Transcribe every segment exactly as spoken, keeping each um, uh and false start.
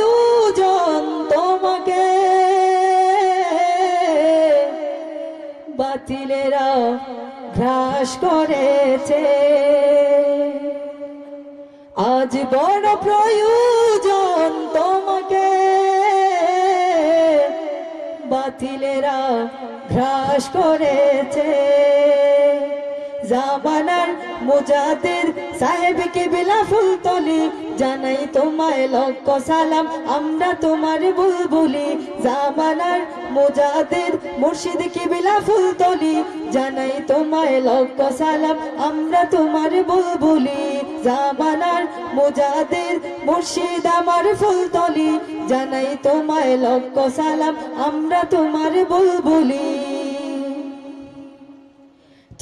প্রয়োজন তোমাকে, বাতিলেরা গ্রাস করেছে। আজ বড় প্রয়োজন তোমাকে, বাতিলেরা গ্রাস করেছে। জামানার মুজাদ্দিদ সাহেব কিবলা ফুলতলি, জানাই তোমায় লক্ষ সালাম, আমরা তোমার বুলবুলি। জামানার মুজাদ্দিদ মুর্শিদ কিবলা ফুলতলি, জানাই তোমায় লক্ষ সালাম, আমরা তোমার বুলবুলি। জামানার মুজাদ্দিদ মুর্শিদ আমার ফুলতলি, জানাই তোমায় লক্ষ সালাম, আমরা তোমার বুলবুলি।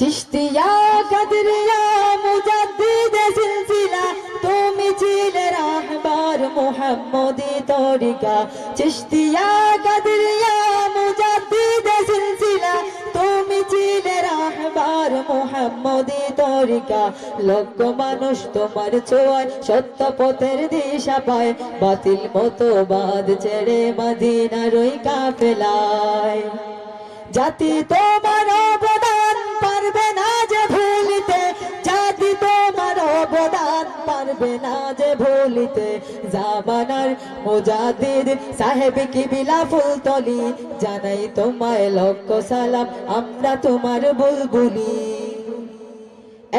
চিশতিয়া কাদরিয়া মুজাদ্দিদে সিলসিলা, তুমি ছিলে রাহবার মুহাম্মদী তরিকা। চিশতিয়া কাদরিয়া মুজাদ্দিদে সিলসিলা, তুমি ছিলে রাহবার মুহাম্মদী তরিকা। লক্ষ মানুষ তোমার ছোঁয়ায় সত্য পথের দিশা পায়, বাতিল মতবাদ ছেড়ে মদিনার ওই কাফেলায়। জাতি তোমার অবদান পারবে না যে ভুলিতে, জাতি তোমার অবদান পারবে না যে ভুলিতে। জামানার মুজাদ্দিদ সাহেব কিবলা ফুলতলি, জানাই তোমায় লক্ষ সালাম, আমরা তোমার বুলবুলি।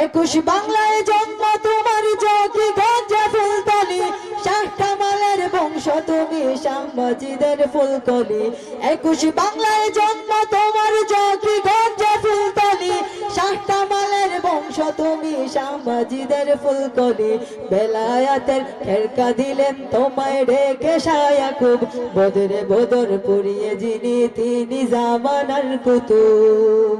একুশ বাংলায় জন্ম তোমার জকিগঞ্জে ফুলতলি, শাহ কামালের বংশ তুমি শাহ মজিদের ফুলকলি। একুশ বাংলায় জন্ম তোমার জকিগঞ্জে ফুলতলি, শাহ কামালের বংশ তুমি শাহ মজিদের ফুলকলি। বেলায়াতের খেরকা দিলেন তোমায় ঢেকে শাহ ইয়াকুব, বদরে বদর পুড়িয়ে যিনি তিনি জামানার কুতুব।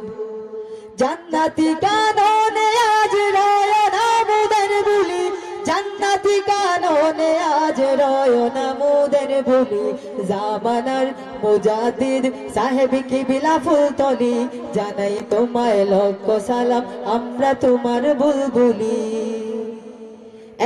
জান্নাতি কাননে আজ রয় না মুদের বুলি, জান্নাতি কাননে আজ রয় না মুদের বুলি। জামানার মুজাদ্দিদ সাহেব কিবলা ফুলতলি, জানাই তোমায় লক্ষ সালাম, আমরা তোমার বুলবুলি।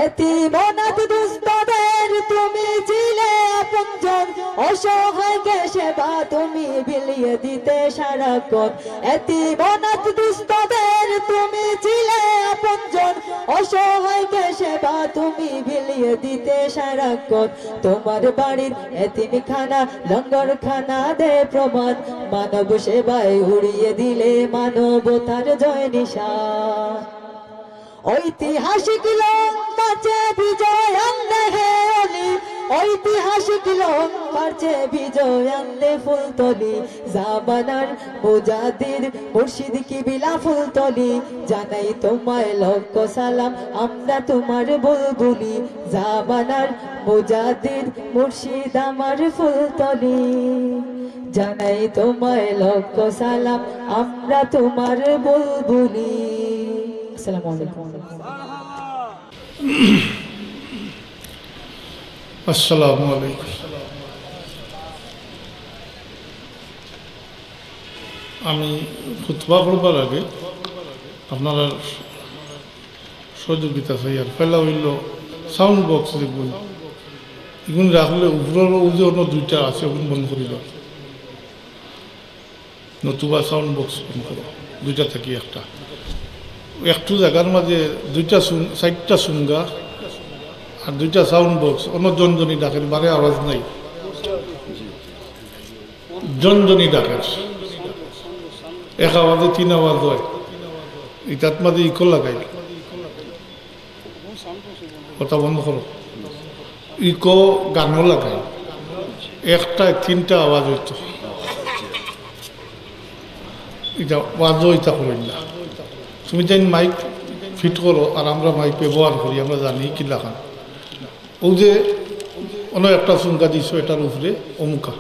এতিম অনাথ দুস্থদের তুমি ছিলে আপনজন, অসহায়কে সেবা তুমি বিলিয়ে দিতে সারাক্ষণ। এতিম অনাথ দুস্থদের তুমি ছিলে আপনজন, অসহায়কে সেবা তুমি বিলিয়ে দিতে সারাক্ষণ। তোমার বাড়ির এতিমখানা, লঙ্গরখানা দেয় প্রমাণ, মানব সেবায় উড়িয়ে দিলে মানবতার জয় নিশান। ঐতিহাসিক লং মার্চে বিজয় আনলে হে অলি, ঐতিহাসিক লং মার্চে বিজয় আনলে ফুলতলি। জামানার মুজাদ্দিদ মুর্শিদ কিবলা ফুলতলি, জানাই তোমায় লক্ষ সালাম, আমরা তোমার বুলবুলি। জামানার মুজাদ্দিদ মুর্শিদ আমার ফুলতলি, জানাই তোমায় লক্ষ সালাম, আমরা তোমার বুলবুলি। আসসালামু আলাইকুম। আসসালামু আলাইকুম। আমি খুতবা পড়বার আগে আপনারার সহযোগিতা চাই। আর পয়লা অইলো সাউন্ড বক্স যেগুন, এগুন রাখলে উপরর অউ যে অন্য দুইটা আছে, ওগুন বন্ধ করি দাও। নতুবা সাউন্ড বক্স বন্ধ করো, দুইটা থাকি একটা। একটু জাগার মাঝে দুইটা সুন-, চাইরটা সুঙ্গা আর দুইটা সাউন্ড বক্স, অন্য জনজনি ডাকের, বারে আওয়াজ নাই। জনজনি ডাকের, এক আওয়াজে তিন আওয়াজ হয়। ইটাত মাঝে ইকো লাগাই। কথা বন্ধ করো। ইকো গানও লাগাই, একটায় তিনটা আওয়াজ অইতো। ইটা ওয়াজও ইটা করইন না। তুমি যেইন মাইক ফিট করো আর আমরা মাইক ব্যবহার করি, আমরা জানি কিলাখান। অউ যে অন্য একটা সুঙ্গা দিছো এটার উপরে অমুকা,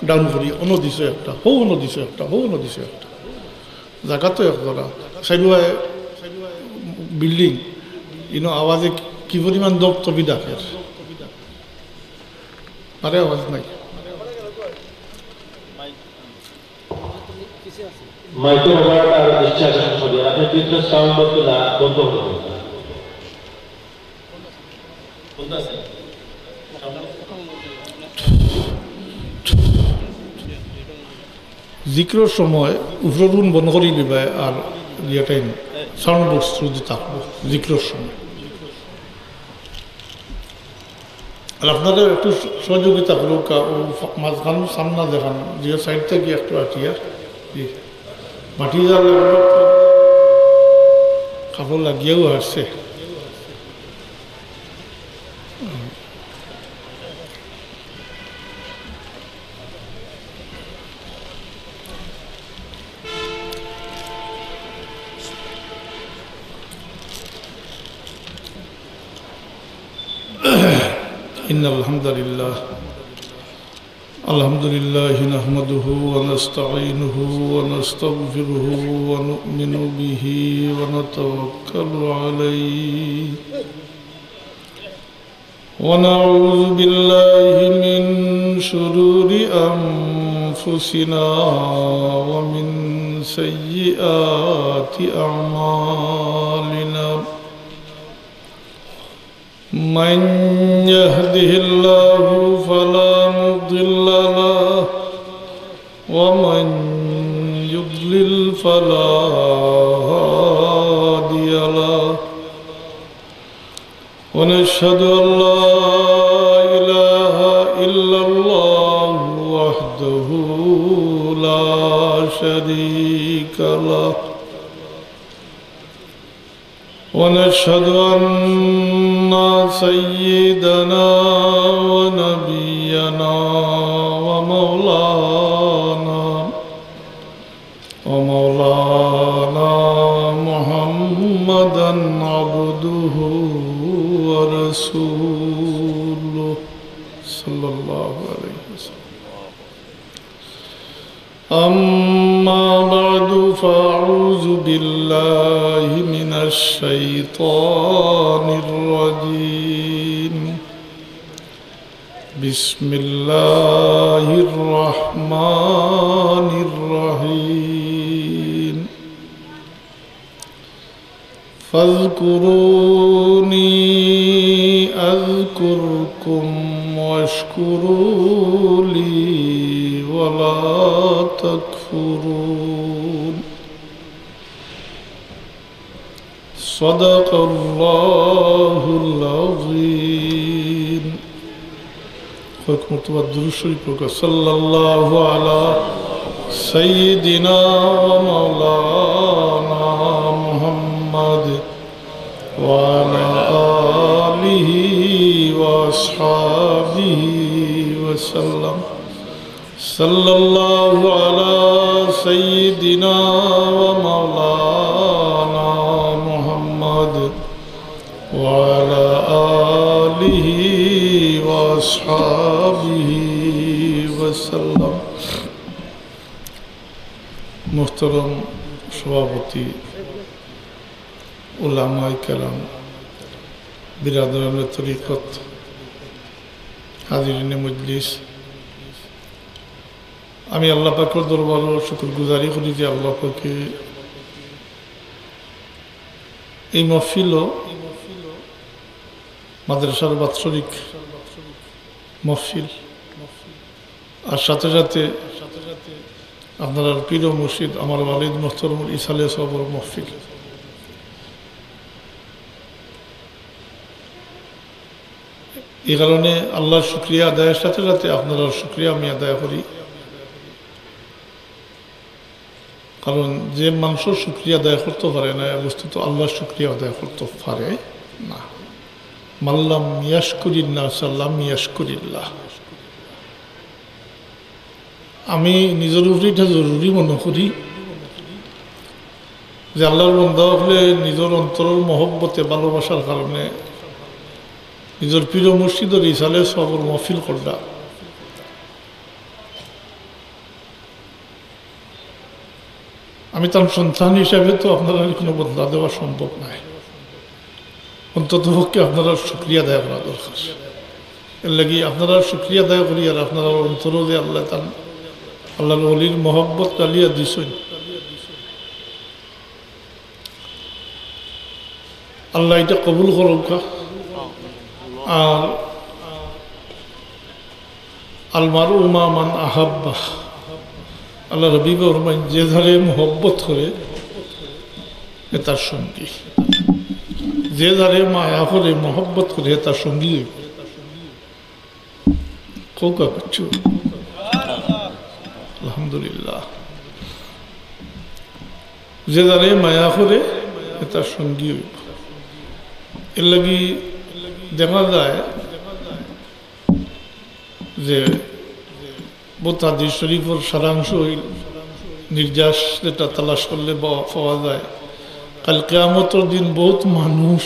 ডাউন করি, অন্য দিছো একটা, হউ অন্য দিছো একটা, হউ অন্য দিছো একটা। জাগা তো এক ধরা, সাইডুয়ায় বিল্ডিং, ইনো আওয়াজে কি পরিমাণ দপদপি ডাকের। আরে আওয়াজ নাই। মাইকের ওভারটা আরো দৃষ্টি আকর্ষণ করি, আপনি ভিতরে সাউন্ড বক্সগুলা বন্ধ করে দিন। বন্ধ আছে? জিকিরর সময় উপরর গুন বন্ধ করি দিবায় আর ইয়েটাই সাউন্ড বক্স যদি থাকবো জিকিরর সময়। আর আপনারা একটু সহযোগিতা করুক, কা-, ও ফা-, মাঝখান সামনা দেখান, যে সাইড থেকে একটু আটিয়া, জি। মাটি যা লাগবে, কাপড় লাগিয়েও আসছে। إن الحمد لله، الحمد لله نحمده ونستعينه ونستغفره ونؤمن به ونتوكل عليه، ونعوذ بالله من شرور أنفسنا ومن سيئات أعمالنا. من يهده الله فلا مضل له، ومن يضلل فلا هادي له. ونشهد أن لا إله إلا الله وحده لا شريك له. ونشهد أن سيدنا ونبينا ومولانا، ومولانا محمدا عبده ورسوله، صلى الله عليه وسلم. أما بعد، فأعوذ بالله من الشيطان الرجيم. بسم الله الرحمن الرحيم. فاذكروني أذكركم واشكروا لي ولا تكفرون. صدق الله العظيم. কয়েক মর্তবা দুরূদ শরীফ পড়ুক্কা। صلى الله على سيدنا ومولانا محمد وعلى آله وأصحابه وسلم. صلى الله على سيدنا ومولانا محمد وعلى آله وأصحابه وسلم. মুহতারাম সভাপতি, উলামায়ে কেরাম, বিরাদরানে তরিকত, হাজিরিনে মজলিস, আমি আল্লাহ পাকর দরবারো শুকরগুজারি করি যে আল্লাহ পাকে এই মহফিলও মাদ্রাসার বাৎসরিক মহফিল, আর সাথে সাথে আপনারার পীর ও মুর্শিদ আমার ওয়ালিদ মুহতারামর ইসালে সওয়াবর মহফিল। এই কারণে আল্লাহর শুকরিয়া আদায়ের সাথে সাথে আপনারার শুকরিয়া আমি আদায় করি। কারণ যে মানুষর শুকরিয়া আদায় করতে পারে না, এ বস্তুত আল্লাহর শুকরিয়া আদায় করতে পারে না। من لم يشكر الناس لم يشكر الله. আমি নিজর উপরে এটা জরুরি মনে করি যে আল্লাহর বান্দা অকলে নিজর অন্তরর মহব্বতে, ভালোবাসার কারণে নিজর পীর ও মুর্শিদর ইসালে সওয়াবর মহফিল কররা। আমি তান সন্তান হিসাবে তো আপনারার কোনো বদলা দেওয়া সম্ভব নায়, অন্তত পক্ষে আপনারার শুকরিয়া আদায় করা দরকার। এর লাগি আপনারার শুকরিয়া আদায় করি, আর আপনারার অন্তরো যে আল্লাহ তান, আল্লাহর ওলির মহব্বত ডালিয়া দিছইন, আল্লাহ এটা কবুল করুক্কা। আর المرء مع من أحب. আল্লার হাবিবে ফরমাইন, যে যারে মহব্বত করে, হে তার সঙ্গী। যে যারে মায়া করে, মহব্বত করে, হে তার সঙ্গী অইবো। কউক্কা কিচ্ছু। আলহামদুলিল্লাহ। যে যারে মায়া করে, হে তার সঙ্গী অইবো। এরলাগি দেখা যায় যে বউত হাদিস শরীফর সারাংশ অইল, নির্যাস যেটা তালাশ করলে বা-, পাওয়া যায়। কাইল কিয়ামতর দিন বউত মানুষ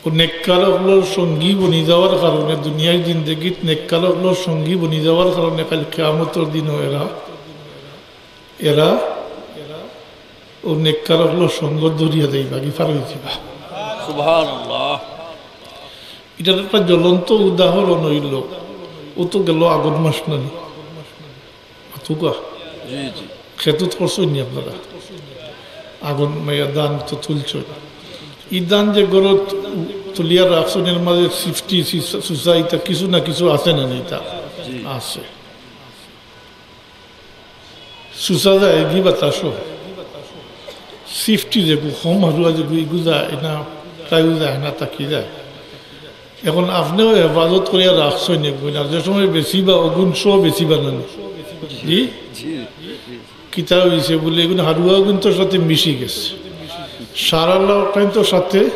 অউ নেককার অকলর সঙ্গী বনি যাওয়ার কারণে, দুনিয়ার জিন্দেগিত নেককার অকলর সঙ্গী বনি যাওয়ার কারণে কাইল কিয়ামতর দিনও এরা, এরা অউ নেককার অকলর সঙ্গ ধরিয়া যাইবা, গিফার অইযিবা। সুবহানাল্লাহ। ইটার একটা জ্বলন্ত উদাহরণ অইল, অউ তো গেল আগর মাস নানি, মাতুক্কা। জি, জি। খেতুত করছইন নি আপনারা? আগর মাইয়া ধান তো তুলছইন। ই ধান যে ঘরো তুলিয়া রাখছইন, এর মাঝে সিফটি সুসা, সুসা ইতা কিছু না কিছু আছে নানি? ইতা জি। আছে। সুসা যায় গি বাতাসো। সিফটি যেগু, হম হারুয়া যেগু, ইগু যায় না, তাইও যায় না, তাকি যায়। এখন আপনেও হেফাজত করিয়া রাখছইন এগুইন, আর যে সময় বেচিবা, অগুইন সহ বেচিবা নানি? জি? জি। কিতা অইছে বুলে, এগুইন হারুয়া অগুইন তো সাথে মিশি গেছে, সারালা অগুইন তো সাথে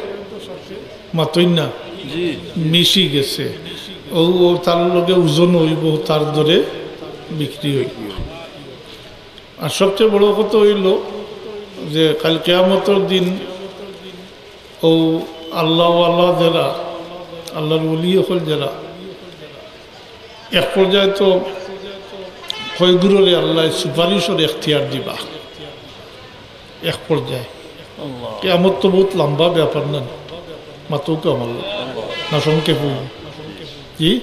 মাতইন না, জি। মিশি গেছে। অউ, অউ তার লগে ওজন অইবো, তার দরে বিক্রি অইবো। আর সবচেয়ে বড় কথা অইল যে কাইল কিয়ামতর দিন অউ আল্লাহওয়ালা যেরা, আল্লার ওলি অকল যেরা, এক পর্যায়ে তো কয়গুররে আল্লায় সুপারিশর এখতিয়ার দিবা। এক পর্যায়ে আল্লাহ। কিয়ামত তো বউত লম্বা ব্যাপার না, মাতুক্কা আমার লোক। না সংক্ষেপ অইবো? জি?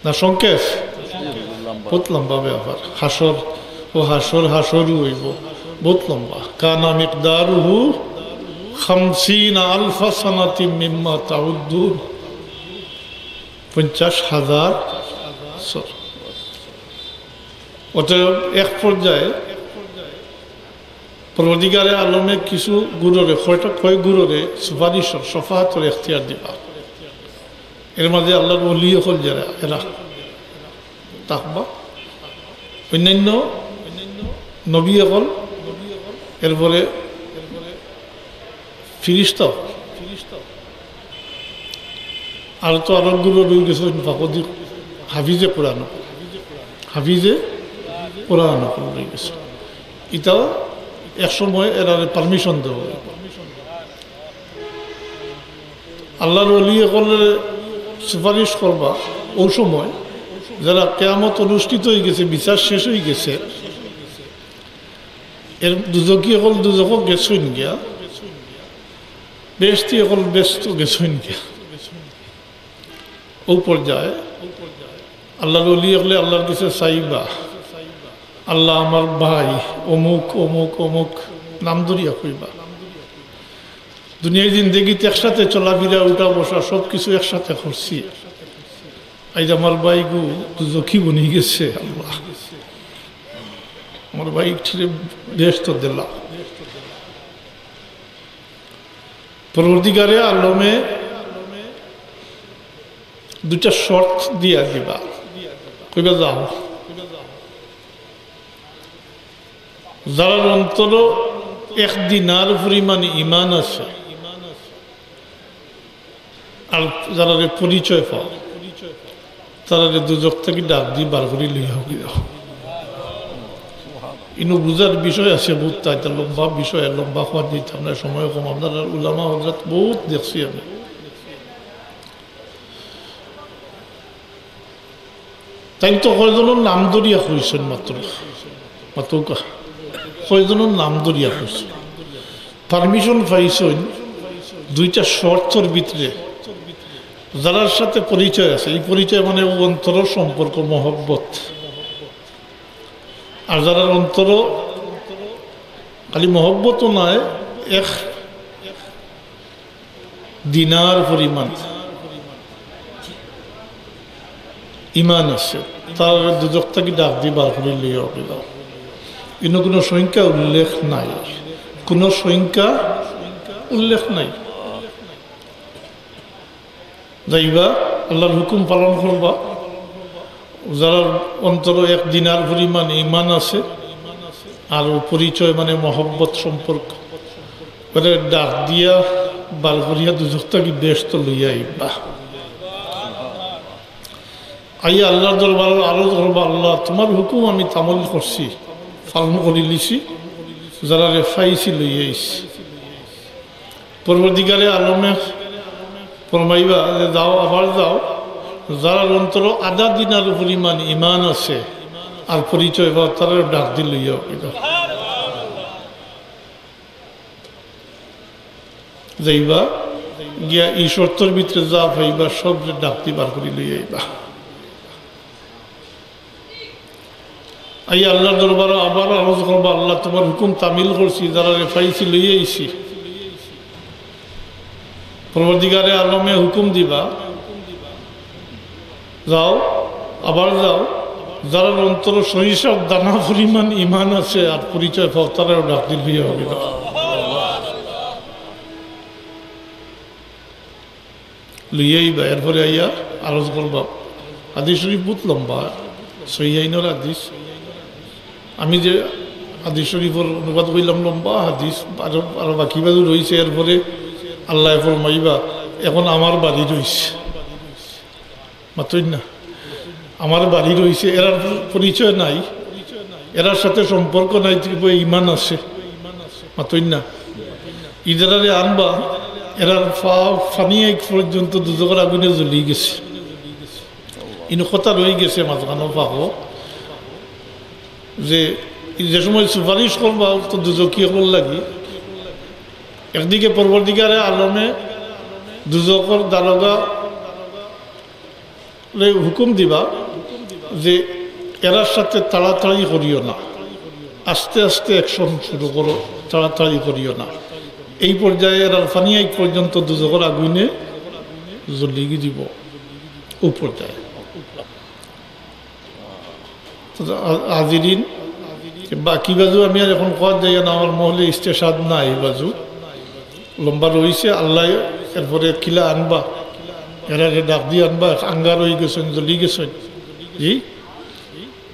না সংক্ষেপ? বউত লম্বা ব্যাপার। হাশর, অউ হাশর, হাশরউ অইবো। বউত লম্বা। কানা মিকদারুহু খামসিনা আলফা সানাতিম মিম্মা তাউদ্দুন। পঞ্চাশ হাজার বছর। অতএব এক পর্যায়ে পরওয়ারদিগারে আলমে কিছু গুররে, কয়টা, কয় গুররে সুপারিশর, শফাআতর এখতিয়ার দিবা। এর মাঝে আল্লার ওলি অকল যেরা, এরা থাকবা, অইন্যান্য নবী অকল, এরপরে ফিরিস্তা অকল। আর তো আরো গুরু রই গেছে, ফাকদি হাফিজে কোরআন অকল, হাফিজে কোরআন অকল রই গেছে। ইতাও এক সময় এরারে পারমিশন দেওয়া অইবো। আল্লার ওলি অকলরে সুপারিশ করবা অউ সময়, যেরা কিয়ামত অনুষ্ঠিত অই গেছে, বিচার শেষ অই গেছে, এর দুজখি অকল দুজখো গেছইন গিয়া, বেহেশতি অকল বেহেশতো গেছইন গিয়া। অউ পর্যায়ে আল্লার ওলি অকলে আল্লার কাছে চাইবা, "আল্লাহ, আমার ভাই অমুক, অমুক, অমুক", নাম ধরিয়া কইবা। দুনিয়ার জিন্দেগিত একসাথে চলাফিরা, উঠা বসা, সব কিছু একসাথে করছি। আইজ আমার ভাইগু দুজখি বনি গেছে, আল্লাহ, আমার ভাইটারে বেহেশতো দিলাও। পরওয়ারদিগারে আলমে দুইটা শর্ত দিয়া দিবা, কইবা, "যাও, যারার অন্তরো এক দিনার পরিমাণ ইমান আছে, আর যারারে পরিচয় পাও, তারারে দুজখ থাকি ডাক দি বার করি লইয়া হকি দাও।" ইনো বুঝার বিষয় আছে, বুঝতা, ইটা লম্বা বিষয়, লম্বা কওয়ার দিতাম না, সময় কম। আপনারা উলামা হযরত বউত দেখছি আমি। তাইন তো কয়জনর নাম ধরিয়া কইছইন মাত্র, মাত্র কা-, কয়জনর নাম ধরিয়া কইছইন। পারমিশন পাইছইন দুইটা শর্তর ভিতরে, যারার সাথে পরিচয় আছে, এই পরিচয় মানে অউ অন্তরর সম্পর্ক, মহব্বত। আর যারার অন্তরো খালি মহব্বতও নায়, এক দিনার পরিমাণ ইমান আছে, তারারে দুজখ থাকি ডাক দি বার করি লইয়া অইলো। ইনো কুনু সংখ্যা উল্লেখ নাই, কুনু সংখ্যা উল্লেখ নাই। যাইবা, আল্লাহর হুকুম পালন করবা। যারার অন্তরো এক দিনার পরিমাণ ঈমান আছে, আর পরিচয় মানে মহব্বত সম্পর্ক, ওরে ডাক দিয়া বার করিয়া দুজখ থাকি বেহেস্তো লইয়া আইবা। আইয়া আল্লাহর দরবারো আরজ করবা, "আল্লাহ, তুমার হুকুম আমি তামিল করছি, পালন করিলিছি, যারারে পাইছি লইয়া আইছি।" পরওয়ারদিগারে আলমে ফরমাইবা যে, "যাও, আবার যাও, যারার অন্তরো আধা দিনার পরিমাণ ঈমান আছে আর পরিচয় পাও, তারারে ডাক দি লইয়া আইবা।" যাইবা, গিয়া ই শর্তর ভিতরে যা পাইবা, সবরে ডাক দি বার করি লইয়া আইবা। আইয়া আল্লাহর দরবারো আবার আরজ করবা, "আল্লাহ, তুমার হুকুম তামিল করছি, যারারে পাইছি লইয়া আইছি।" পরওয়ারদিগারে আলমে হুকুম দিবা, "যাও, আবার যাও, যারার অন্তরো সরিষার দানা পরিমাণ ঈমান আছে আর পরিচয় পাও, তারারে ডাক দি লইয়া আইবা।" লইয়া আইবা, এরপরে আইয়া আরজ করবা। হাদিস শরীফ বহুত লম্বা, সহিহাইনর হাদিস। আমি যে হাদিস শরীফর অনুবাদ কইলাম লম্বা হাদিস, আরো, আরো বাকি বাজু রইছে। এরপরে আল্লায় ফরমাইবা, "এখন আমার বাড়ি রইছে।" মাতইন না? আমার বাড়ি রইছে, এরার পরিচয় নাই, এরার সাথে সম্পর্ক নাই, তবে ঈমান আছে। মাতইন না? ইদারারে আনবা, এরার পা-, পানি এক পর্যন্ত দুজখর আগুনে জ্বলি গেছে। ইনো কথা রই গেছে মাঝখানো পাকো, যে, যে সময় সুপারিশ করবা, তো দুজখি অকলর লাগি, একদিকে পরওয়ারদিগারে আলমে দুজখর দারোগা রে হুকুম দিবা যে, "এরার সাথে তাড়াতাড়ি করিও না, আস্তে আস্তে অ্যাকশন শুরু করো, তাড়াতাড়ি করিও না।" এই পর্যায়ে এরার পানি এক পর্যন্ত দুজখর আগুনে জ্বলি দিব, ও পর্যায়ে। তো হা-, হাজিরিন, বাকি বাজু আমি আর এখন কওয়াত যাইয়ার না, আমার মহলে ইস্তেশহাদ নাই, এই বাজু লম্বা রইছে। আল্লায় এরপরে কিলা আনবা, এরারে ডাক দি আনবা, আঙ্গার অই গেছইন, জ্বলি গেছইন। জি,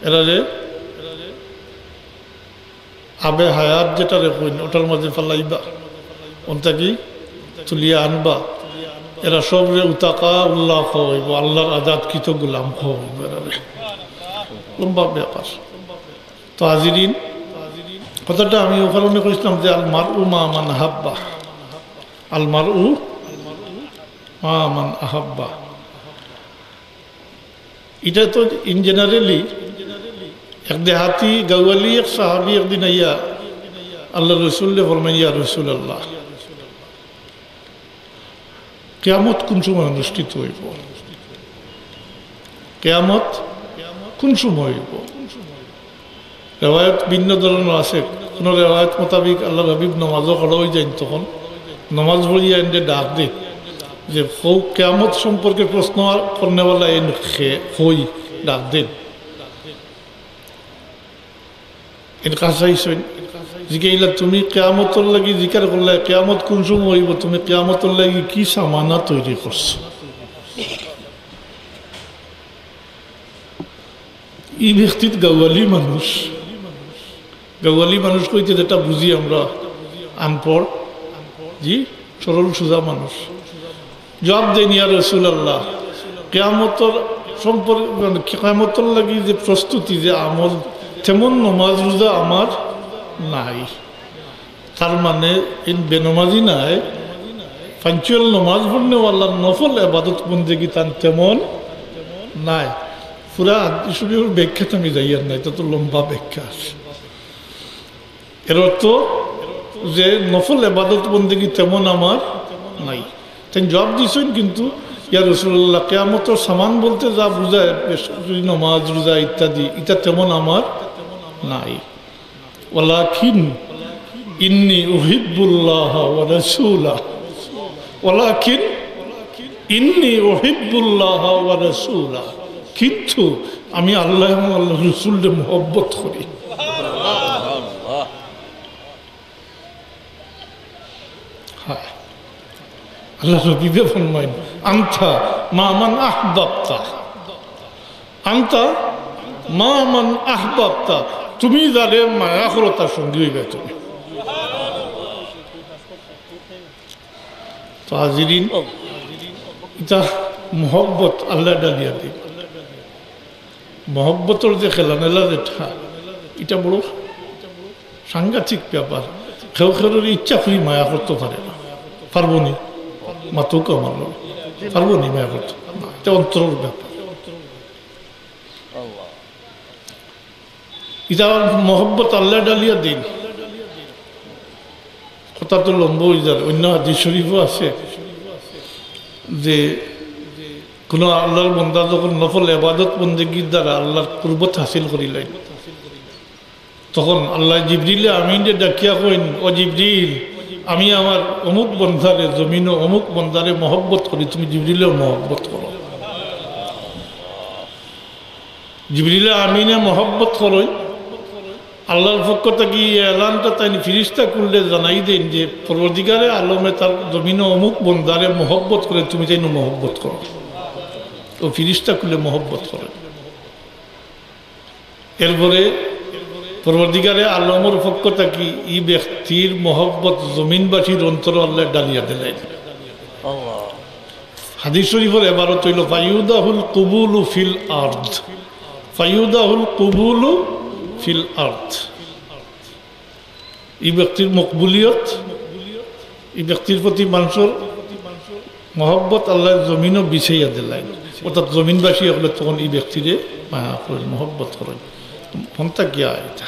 এরারে আবে হায়াত যেটারে কইন, ওটার মাঝে ফালাইবা, অন থাকি তুলিয়া আনবা। এরা সবরে উতাকা উল্লাহ কওয়া অইবো, আল্লাহর আজাদকৃত গোলাম কওয়া অইবো এরারে। লম্বা ব্যাপার। তো হাজিরিন, কথাটা আমি ও কারণে কইছিলাম যে, "আল মারউ মা মান আহাব্বা, আল মারউ মা মান আহাব্বা।" এটা তো in generally, এক দেহাতি গাওয়ালি, এক সাহাবি একদিন আইয়া আল্লাহর রসুলরে ফরমাইন, "ইয়া রাসূলুল্লাহ, কিয়ামত কোন সময় অনুষ্ঠিত অইবো? কিয়ামত কোন সময় অইবো?" রেওয়ায়ত ভিন্ন ধরনর আছে। কোনো রেওয়ায়ত মোতাবিক আল্লাহর হাবিব নমাজো খাড়া অই যাইন, তখন নমাজ পড়িয়া এনরে ডাক দে যে, "হউ, কিয়ামত সম্পর্কে প্রশ্ন করনেওয়ালা এন খে-, হই, ডাক দেন।" এন কাছে আইসইন, জিকাইলা, "তুমি কিয়ামতর লাগি জিকার করলায়, কিয়ামত কোন সময় অইবো? তুমি কিয়ামতর লাগি কি সামানা তৈরি করছো?" ই ব্যক্তিত গাওয়ালি মানুষ, গাওয়ালি মানুষ কইতে যেটা বুঝি আমরা, আনপড়, জি, সরল সোজা মানুষ। জবাব দেইন, "ইয়া রাসূলুল্লাহ, কিয়ামতর সম্পর্ক, মানে, কিয়ামতর লাগি যে প্রস্তুতি, যে আমল, তেমন নমাজ রোজা আমার নাই।" তার মানে, ইন বেনমাজি নাই, পাঞ্চুয়াল নমাজ পড়নেওয়ালা, নফল এবাদত বন্দেগি তান তেমন নাই। পুরা হাদিস শরীফর ব্যাখ্যাত আমি যাইয়ার না, এটা তো লম্বা ব্যাখ্যা আছে। এর অর্থ যে নফল এবাদত বন্দেগি তেমন আমার নাই। তাইন জবাব দিছইন, কিন্তু ইয়া রাসূলুল্লাহ, কিয়ামতর সামান বলতে যা বুঝায়, বেশ করি নমাজ, রোজা ইত্যাদি, ইটা তেমন আমার নাই। ওয়ালাকিন ইন্নী উহিব্বুল্লাহ ওয়া রাসূলা। ওয়ালাকিন ইন্নী উহিব্বুল্লাহ ওয়া রাসূলা। কিন্তু আমি আল্লাহ এবং আল্লাহর রসুলরে মহব্বত করি। হ্যাঁ, আল্লাহর হাবিবে ফরমাইন, "আনতা মা মান আহবাবতা, আনতা মা মান আহবাবতা।" তুমি যারে মায়া করো, তার সঙ্গী অইবায় তুমি। তো হাজিরিন, ইটা মহব্বত আল্লায় ডালিয়া দিন। মহব্বতর যে খেলানেলা যেটা, ইটা বড় সাংঘাতিক ব্যাপার। কেউ কেউর ইচ্ছা করি মায়া করতো পারে না, পারবো নি? মাতুক আমার লগে, পারবো নি মায়া করতো? না, ইটা অন্তরর ব্যাপার। ইটা মহব্বত আল্লায় ডালিয়া দিন। কথা তো লম্বা অই যার, অন্য হাদিস শরীফও আছে যে কোনো আল্লাহর বন্দা যখন নফল ইবাদত বন্দেগীর দ্বারা আল্লাহর কুরবত হাসিল করিলাইন, তখন আল্লায় জিবরিলে আমিনরে ডাকিয়া কইন, "ও জিবরিল, আমি আমার অমুক বন্দারে, জমিনো অমুক বন্দারে মহব্বত করি, তুমি জিবরিলেও মহব্বত করো।" জিবরিলে আমিনে মহব্বত করইন। আল্লাহর পক্ষ থাকি এই এলানটা তাইন ফিরিস্তাকুলরে জানাই দেইন যে পরওয়ারদিগারে আলমে তার জমিনো অমুক বন্দারে মহব্বত করে, তুমি তাইনও মহব্বত করো। ও ফিরিস্তাকুলে মহব্বত করে। এরপরে পরওয়ারদিগারে আলমর পক্ষ থাকি ই ব্যক্তির মহব্বত জমিনবাসীর অন্তরো আল্লায় ডালিয়া দিলাইন। হাদিস শরীফর এবারত অইলো, "ফায়ুদাহুল কুবুলু ফিল আরদ।" ফায়ুদাহুল কুবুলু ফিল আরদ। ই ব্যক্তির মকবুলিয়ত, ই ব্যক্তির প্রতি মানষর মহব্বত আল্লায় জমিনো বিছাইয়া দিলাইন। অর্থাৎ জমিনবাসী অকলে তখন ই ব্যক্তিরে মায়া করইন, মহব্বত করইন। হন্তা কিয়া ইটা?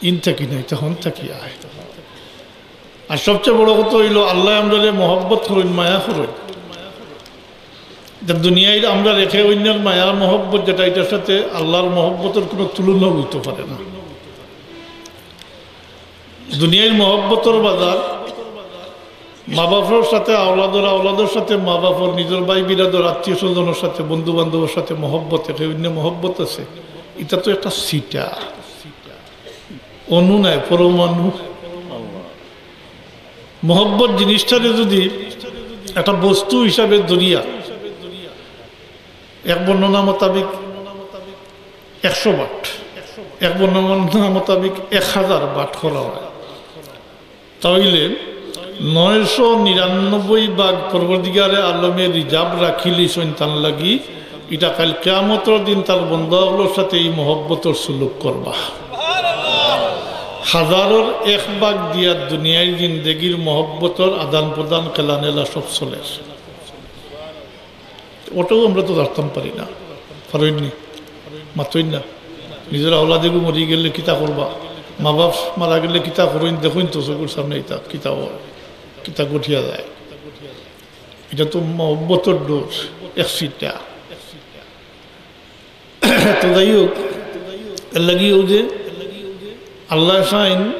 ইনতা কি না, ইটা হন্তা কিয়া? আর সবচেয়ে বড় কথা অইলো, আল্লায় আমরারে মহব্বত করইন, মায়া করইন। ইটা দুনিয়ার আমরা রেখে অন্যর মায়া মহব্বত যেটা, ইটার সাথে আল্লাহর মহব্বতর কোনো তুলনা অইতো পারে না। দুনিয়ার মহব্বতর বাজার, মা বাপর সাথে আওলাদর, আওলাদর সাথে মা বাপর, নিজর ভাই বিরাদর, আত্মীয় স্বজনর সাথে, বন্ধু বান্ধবর সাথে মহব্বত, একে অন্য মহব্বত আছে। ইটা তো একটা ছিটা, অণু নায়, পরমাণু। মহব্বত জিনিসটারে যদি একটা বস্তু হিসাবে ধরিয়া এক বর্ণনা মোতাবেক একশো ভাট, এক বর্ণনা মোতাবেক এক হাজার ভাট করা হয়, তাইলে নয়শো নিরানব্বই ভাগ পরওয়ারদিগারে আলমে রিজার্ভ রাখিলিছইন তান লাগি। ইটা কাইল কিয়ামতর দিন তার বন্দা অকলর সাথে ই মহব্বতর সুলুক করবা। হাজারর এক ভাগ দিয়া দুনিয়ার জিন্দেগির মহব্বতর আদান প্রদান, খেলানেলা সব চলের। ওটাও আমরা তো জানতাম পারি না, পারইন নি, মাতইন না। নিজর আওলাদেগু মরি গেলে কিতা করবা? মা বাপ মারা গেলে কিতা করইন? দেখইন তো চকুর সামনে ইটা কিতা অয়, কিতা ঘটিয়া যায়। ইটা তো মহব্বতর দোষ, এক ছিটা। তো যাই হোক, এর লাগি অউ যে আল্লায় চাইন,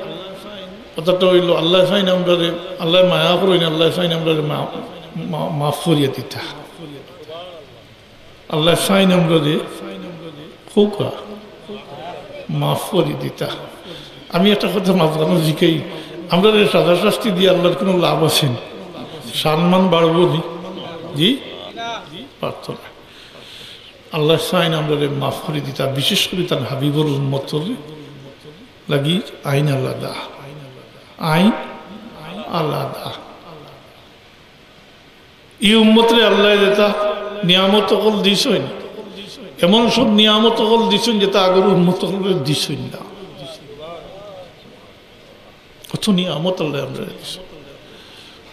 কথাটা অইলো আল্লায় চাইন আমরারে, আল্লায় মায়া করইন, আল্লায় চাইন আমরারে মা-, মা-, মাফ করিয়া দিতা। আল্লায় চাইন আমরারে কউক্কা মাফ করি দিতা। আমি একটা কথা মাঝখানো জিকাই, আমরারে সাজা শাস্তি দিয়া আল্লাহর কোনো লাভ আছে নি? সম্মান বাড়বো নি? জি, বাড়তো না। আল্লায় চাইন আমরারে মাফ করি দিতা, বিশেষ করি তান হাবিবর উম্মতর লাগি আইন আলাদা, আইন আলাদা। ই উম্মতরে আল্লায় যেটা নিয়ামত অকল দিছইন, এমন সব নিয়ামত অকল দিছইন যেটা আগর উম্মত অকলরে দিছইন না। কত নিয়ামত আল্লায় আমরারে দিছইন।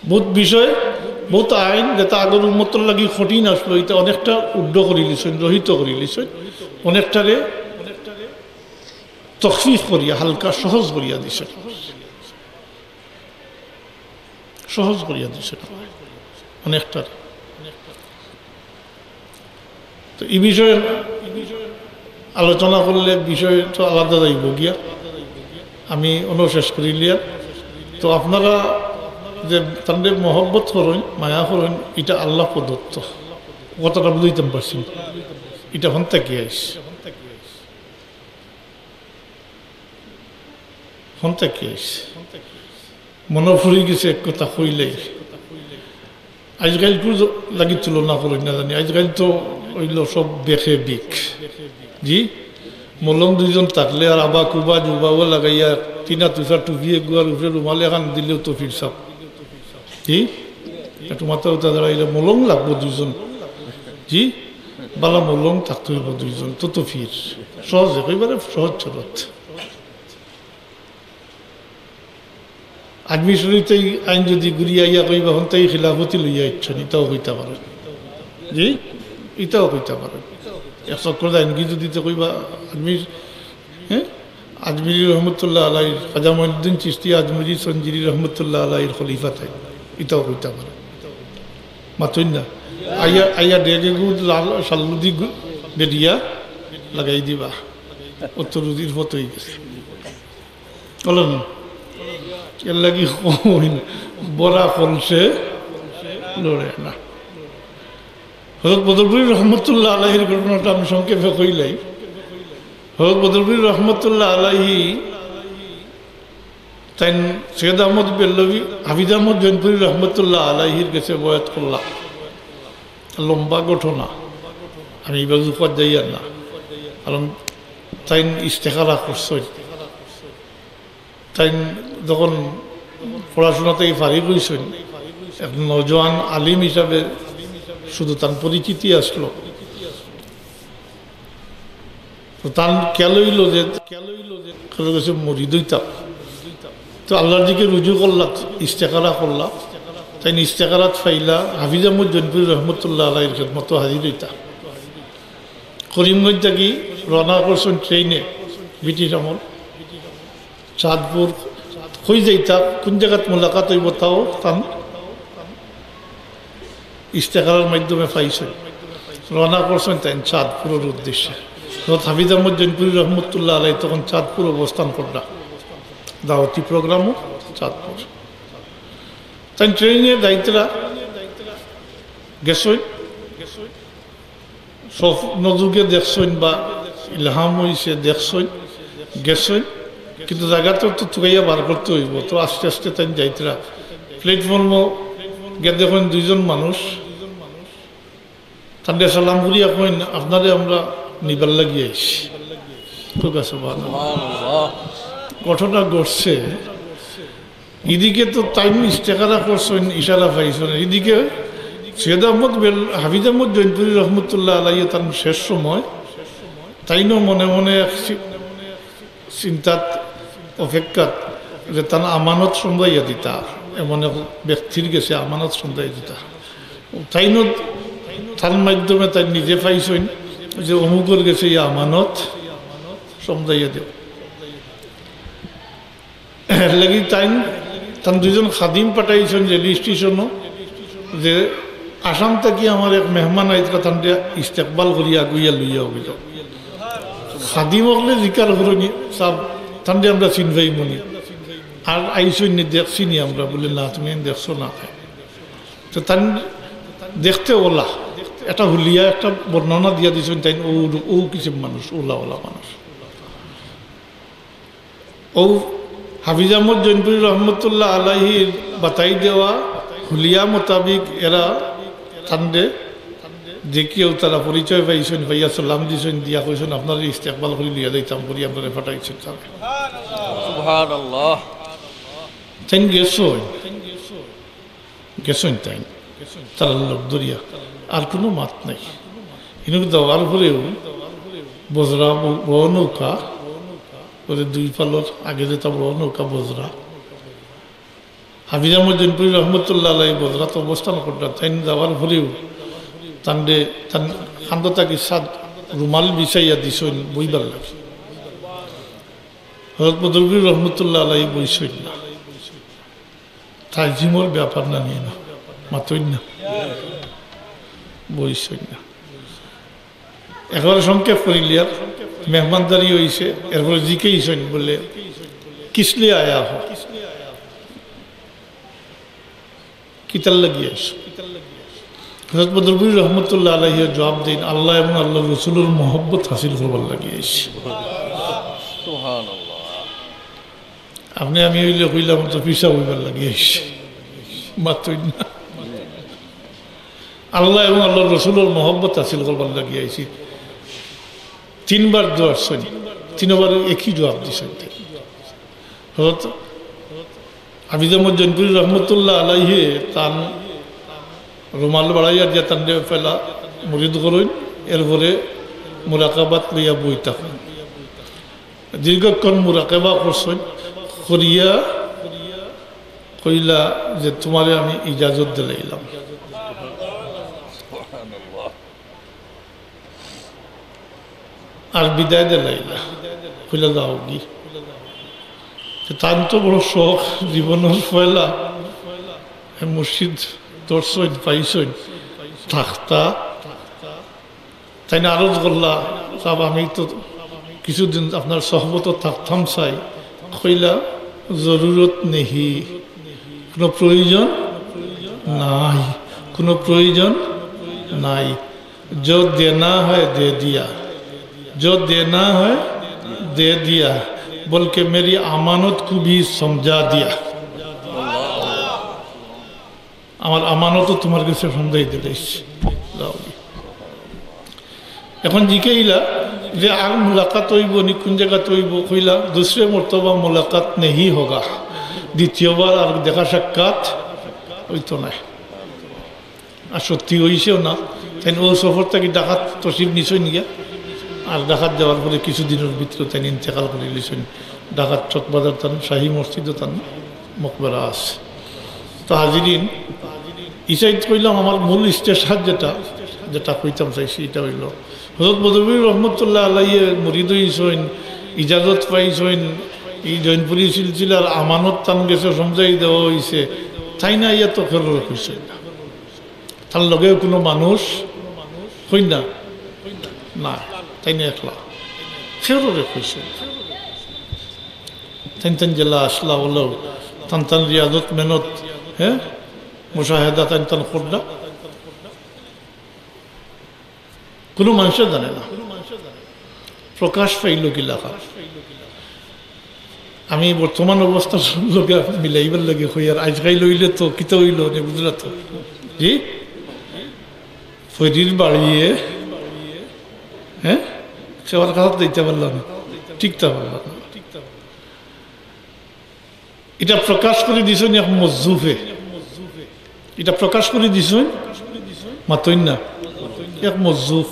বহুত বিষয়, বহুত আইন যেটা আগর উম্মতর লাগি কঠিন আসলো, ইটা অনেকটা উড্ড করি দিছইন, রহিত করি দিছইন, অনেকটারে তখফিফ করিয়া, হালকা সহজ করিয়া দিছইন, সহজ করিয়া দিছইন অনেকটারে। তো ই বিষয়ে আলোচনা করলে বিষয় তো আলাদা যাইবো গিয়া, আমি অনো শেষ করিলিয়ার। তো আপনারা যে তানরে মহব্বত করইন, মায়া করইন, ইটা আল্লাহ প্রদত্ত, কথাটা বুঝাইতাম পারছি না। ইটা হন থাকি আইস, হন থাকি আইস। মনো পড়ি গেছে এক কথা কইলেই। আইজকাইল কুর লাগি তুলনা করইন না জানি, আইজকাইল তো অইলো সব বেখে বিক। জি, মলং দুইজন থাকলে আর আবা কুবা জুবাও লাগাইয়া টিনা তুষার টুপি এগুয়ার উপরে রুমাল এখান দিলেও তো ফিরসাব। জি, একটু মাথা উঠা দাঁড়াইলে মলং লাগবো দুইজন। জি, বালা মলং থাকতে হইব দুইজন, তো তো ফির। সহজে, একেবারে সহজ সরল। আজমির শরীফ তো এই আইন যদি ঘুরিয়া আইয়া কইবা, হন তাই খিলাফতি লইয়া ইচ্ছা, ইটাও কইতা পারে। জি, ইটাও কইতা পারে। এক চক্কর আইন কি যদি তো কইবা, আজমির, হ্যাঁ, আজমিরি রহমতুল্লাহ আলাইহির, খাজা মঈনুদ্দিন চিশতি আজমিরি সঞ্জিরি রহমতুল্লাহ আলাইহির খলিফা তাইন, ইটাও কইতা পারে। মাতইন না। আইয়া, আইয়া ডেগে গুদ লাল সাল্লুদি গু-, বেরিয়া লাগাই দিবা। অত রুজির ফত হয়ে গেছে। বলেন, এর লাগি কইন, বড়া কলসে লড়ে না। হযরত বদরপুরী রহমতুল্লাহ আলাইহির ঘটনাটা আমি সংক্ষেপে কইলাই। হযরত বদরপুরী রহমতুল্লাহ আলাইহি তাইন সৈয়দ আহমদ বেল্লভী, হাফিজ আহমদ জৈনপুরী রহমতুল্লাহ আলাইহির গেছে বয়াত করলা। লম্বা ঘটনা, আমি ইবার জুফাত যাইয়ার না, কারণ তাইন ইস্তেখারা করছইন। তাইন যখন পড়াশোনা থাকি ফারিগ হইছইন, এক নওজোয়ান আলিম হিসাবে শুধু তান পরিচিতি আসলো। তো তান খেয়াল হইল যে, খেয়াল হইল যে কারো কাছে মুরিদ হইতাম। তো আল্লাহর দিকে রুজু করলা, ইস্তেখারা করলা। তাইন ইস্তেখারাত ফাইলা হাফিজ আহমদ জৈনপুরী রহমতুল্লাহ আলাইহির খেদমতো হাজির হইতা। করিমগঞ্জ থাকি রওনা করছইন ট্রেনে, ব্রিটিশ আমল। চাঁদপুর কই যাইতা, কোন জাগাত মোলাকাত হইব তাও তান ইস্তেখারার মাধ্যমে পাইছইন। রওনা করছইন তাইন চাঁদপুরের উদ্দেশ্যে। হযরত হাফিজ আহমদ জৈনপুরী রহমতুল্লাহ আলাই তখন চাঁদপুর অবস্থান করলা, দাওয়াতি প্রোগ্রামও চাঁদপুর। তাইন ট্রেনে যাইতরা গেছইন, স্বপ্ন যুগে দেখছইন বা ইলহাম হইছে দেখছইন, গেছইন, কিন্তু জাগাত তো তুকাইয়া বার করতে হইব। তো আস্তে আস্তে তাইন যাইতরা, প্ল্যাটফর্মও গিয়া দেখইন দুইজন মানুষ, তানরে সালাম করিয়া কইন, "আপনারে আমরা নিবার লাগি আইছি।" খুব আছে, সুবহানাল্লাহ। ঘটনা ঘটছে, এদিকে তো তাইন ইস্তেখারা করছইন, ইশারা পাইছইন, এদিকে সৈয়দ আহমদ বেল-, হাফিজ আহমদ জৈনপুরী রহমতুল্লাহ আলাইহি তান শেষ সময়, তাইনও মনে মনে এক চি-, চিন্তাত, অপেক্ষাত যে তান আমানত সমঝাইয়া দিতা, এমন এক ব্যক্তির গেছে আমানত সমঝাইয়া দিতা। তাইনও তার মাধ্যমে তাইন নিজে পাইছইন যে অমুকর গেছে এই আমানত সমঝাইয়া দেও। এর লাগি তাইন, তান দুইজন খাদিম পাঠাইছইন রেল স্টেশনও, যে আসাম থাকি আমার এক মেহমান আইতরা, তানরে ইস্তেকবাল করিয়া আগুইয়া লইয়া অইল। খাদিম অকলে জিকার করইন, "সাব, তানরে আমরা চিন পাইমুনি, আর আইছইন নি, দেখছি নি আমরা?" বলে, "না, তুমি দেখছো না।" তো তান দেখতে ওলা, একটা হুলিয়া, একটা বর্ণনা দিয়া দিছইন, তাইন ও, ও কিসিম মানুষ, ওলা ওলা মানুষ। ও হাফিজ আহমদ জৈনপুরী রহমতুল্লাহ আলাইহির বাতাই দেওয়া হুলিয়া মোতাবিক এরা তানরে দেখিয়াও তারা পরিচয় পাইছইন, পাইয়া সালাম দিছইন, দিয়া কইছইন, "আপনারে ইস্তেকবাল করি লইয়া যাইতাম করি, আপনারে পাঠাইছইন তারা।" সুবহানাল্লাহ। তাইন গেছইন, গেছইন তাইন, তারা লোক ধরিয়া, আর কোনো মাত নাই। ইনুক দেওয়ার পরেও বজরা ব-, বড় নৌকা, ওদের দুই পালর আগে যেটা বড় নৌকা বজরা, হাফিজ আহমদ জৈনপুরী রহমতুল্লাহ আলাই বজরাত অবস্থান করলা, তাইন যাওয়ার পরেও তানরে, তান কান্দো থাকি সাত রুমাল বিছাইয়া দিছইন বইবার লাগি। হযরত বদরপুরী রহমতুল্লাহ আলাই বইছইন না। তাজিমর ব্যাপার না নিয়ে না, মাতইন না, বইছইন না। একবারে সংক্ষেপ করিলিয়ার, মেহমানদারি হইছে, এরপরে জিকাইছইন বলে, "কিসলিয়ে আয়া হো?" কিতার লাগি আইছো? হযরত বদরপুরী রহমতুল্লাহ আলাইহি জবাব দেইন, "আল্লাহ এবং আল্লাহর রসুলর মহব্বত হাসিল করবার লাগি আইছি।" সুবহানাল্লাহ। আপনে আমি অইলে কইলাম তো পিশাব অইবার লাগি আইছি, মাতইন না। আল্লাহ এবং আল্লাহর রসুলর মহব্বত হাসিল করবার লাগি আইছি। তিনবার দোয়া করছইন, তিনবার একই জবাব দিছইন। হযরত হাফিজ আহমদ জৈনপুরী রহমতুল্লাহ আলাইহি তান রুমাল বাড়াইয়া দিয়া তানরে পয়লা মুরিদ করইন, এরপরে মুরাকাবাত লইয়া বই থাকইন। দীর্ঘক্ষণ মুরাকাবা করছইন, করিয়া কইলা যে, "তুমারে আমি ইজাজত দিলাইলাম।" আর বিদায় দিলাইলা, কইলা, "যাওগি।" তো তান তো বড় শখ, জীবনর পয়লা মুর্শিদ ধরছইন, পাইছইন, থাকতা। তাইন আরজ করলা, "সাব, আমি তো কিছুদিন আপনার সহবত থাকতাম চাই।" কইলা, "জরুরত নেহি, কোনো প্রয়োজন নাই, কোনো প্রয়োজন নাই।" "जो देना है दे दिया, जो देना है दे दिया, बल्कि मेरी अमानत को भी समझा दिया।" আমার আমানতও তুমার গেছে সমঝাই দিলাইছি। যাওগি। এখন জিকাইলা যে আর মুলাকাত অইবো নি, কোন জাগাত অইবো? কইলা, "দুসরে মর্তবা মুলাকাত নেহি হোগা।" দ্বিতীয়বার আর দেখা সাক্ষাৎ অইতো নায়। আর সত্যি অইছেও না। তাইন অউ সফর থাকি ঢাকাত তশরিফ নিছইন গিয়া, আর ঢাকাত যাওয়ার পরে কিছুদিনর ভিতরে তাইন ইন্তেকাল করিলিছইন। ঢাকাত চকবাজার তান শাহী মসজিদো তান মকবরা আছে। তো হাজিরিন, ইসাইত কইলাম আমার মূল ইস্তেশহাদ যেটা, যেটা কইতাম চাইছি, ইটা অইলো হযরত বদরপুরী রহমতুল্লাহ আলাইহির মুরিদ অইছইন, ইজাজত পাইছইন, ই জৈনপুরী সিলসিলার আমানত তান গেছে সমঝাই দেওয়া অইছে, তাইন আইয়া তো কেউরে কইছইন না। তান লগে কোনো মানুষ অইন না, না, তাইন একলা, কেউরে কইছইন না। তাইন তান জেলা আসলা অইলো, তান তান রিয়াজত মেহনত, হ্যাঁ, মুশাহেদা তাইন তান করলা। কোনো মানুষে জানে না। প্রকাশ পাইলো কিলাখান? আমি বর্তমান অবস্থার লগে মিলাইবার লাগি কই, আর আইজকাইল অইলে তো কিতা অইলো নে, বুঝলা তো? জি? ফরির বাড়িয়ে, হ্যাঁ? সে আর কথা দিতে পারলাম না, টিকতে পারলাম না। ইটা প্রকাশ করি দিছইন এক মজজুফে। ইটা প্রকাশ করি দিছইন, মাতইন না, এক মজজুফ,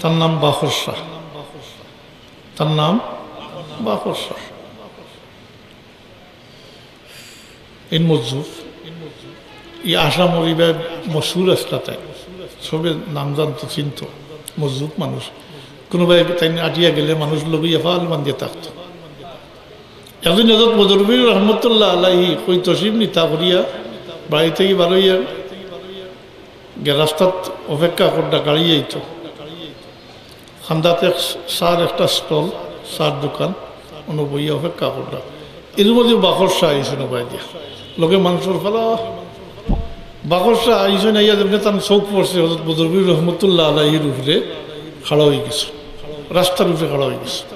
তার নাম বাখর শাহ। তার নাম বাখর শাহ। এই মজজুফ, ই আসামর ইবায় মশহুর আছলা তাইন, সবে নাম জানতো, চিনতো, মজজুফ মানুষ। কোনোবায় তাইন আটিয়া গেলে মানুষ লগে ইয়া ফাল বান্ধিয়া থাকতো। একদিন হযরত বদরপুরী রহমতুল্লাহ আলাইহি কই তশরিফ নিতা করিয়া বাড়ি থাকি বারইয়া গিয়া রাস্তাত অপেক্ষা কররা গাড়ি আইতো। কান্দাত এক চার একটা স্টল, চার দোকান, অনো বইয়া অপেক্ষা কররা। এর মধ্যে বাখর শাহ আইছইন অবায় দিয়া। লগে মানুষর ফালা। বাখর শাহ আইছইন, আইয়া যেমনে তান চউখ পড়ছে হযরত বদরপুরী রহমতুল্লাহ আলাইহির উপরে, খাড়া অইগেছে। রাস্তার উপরে খাড়া অইগেছে।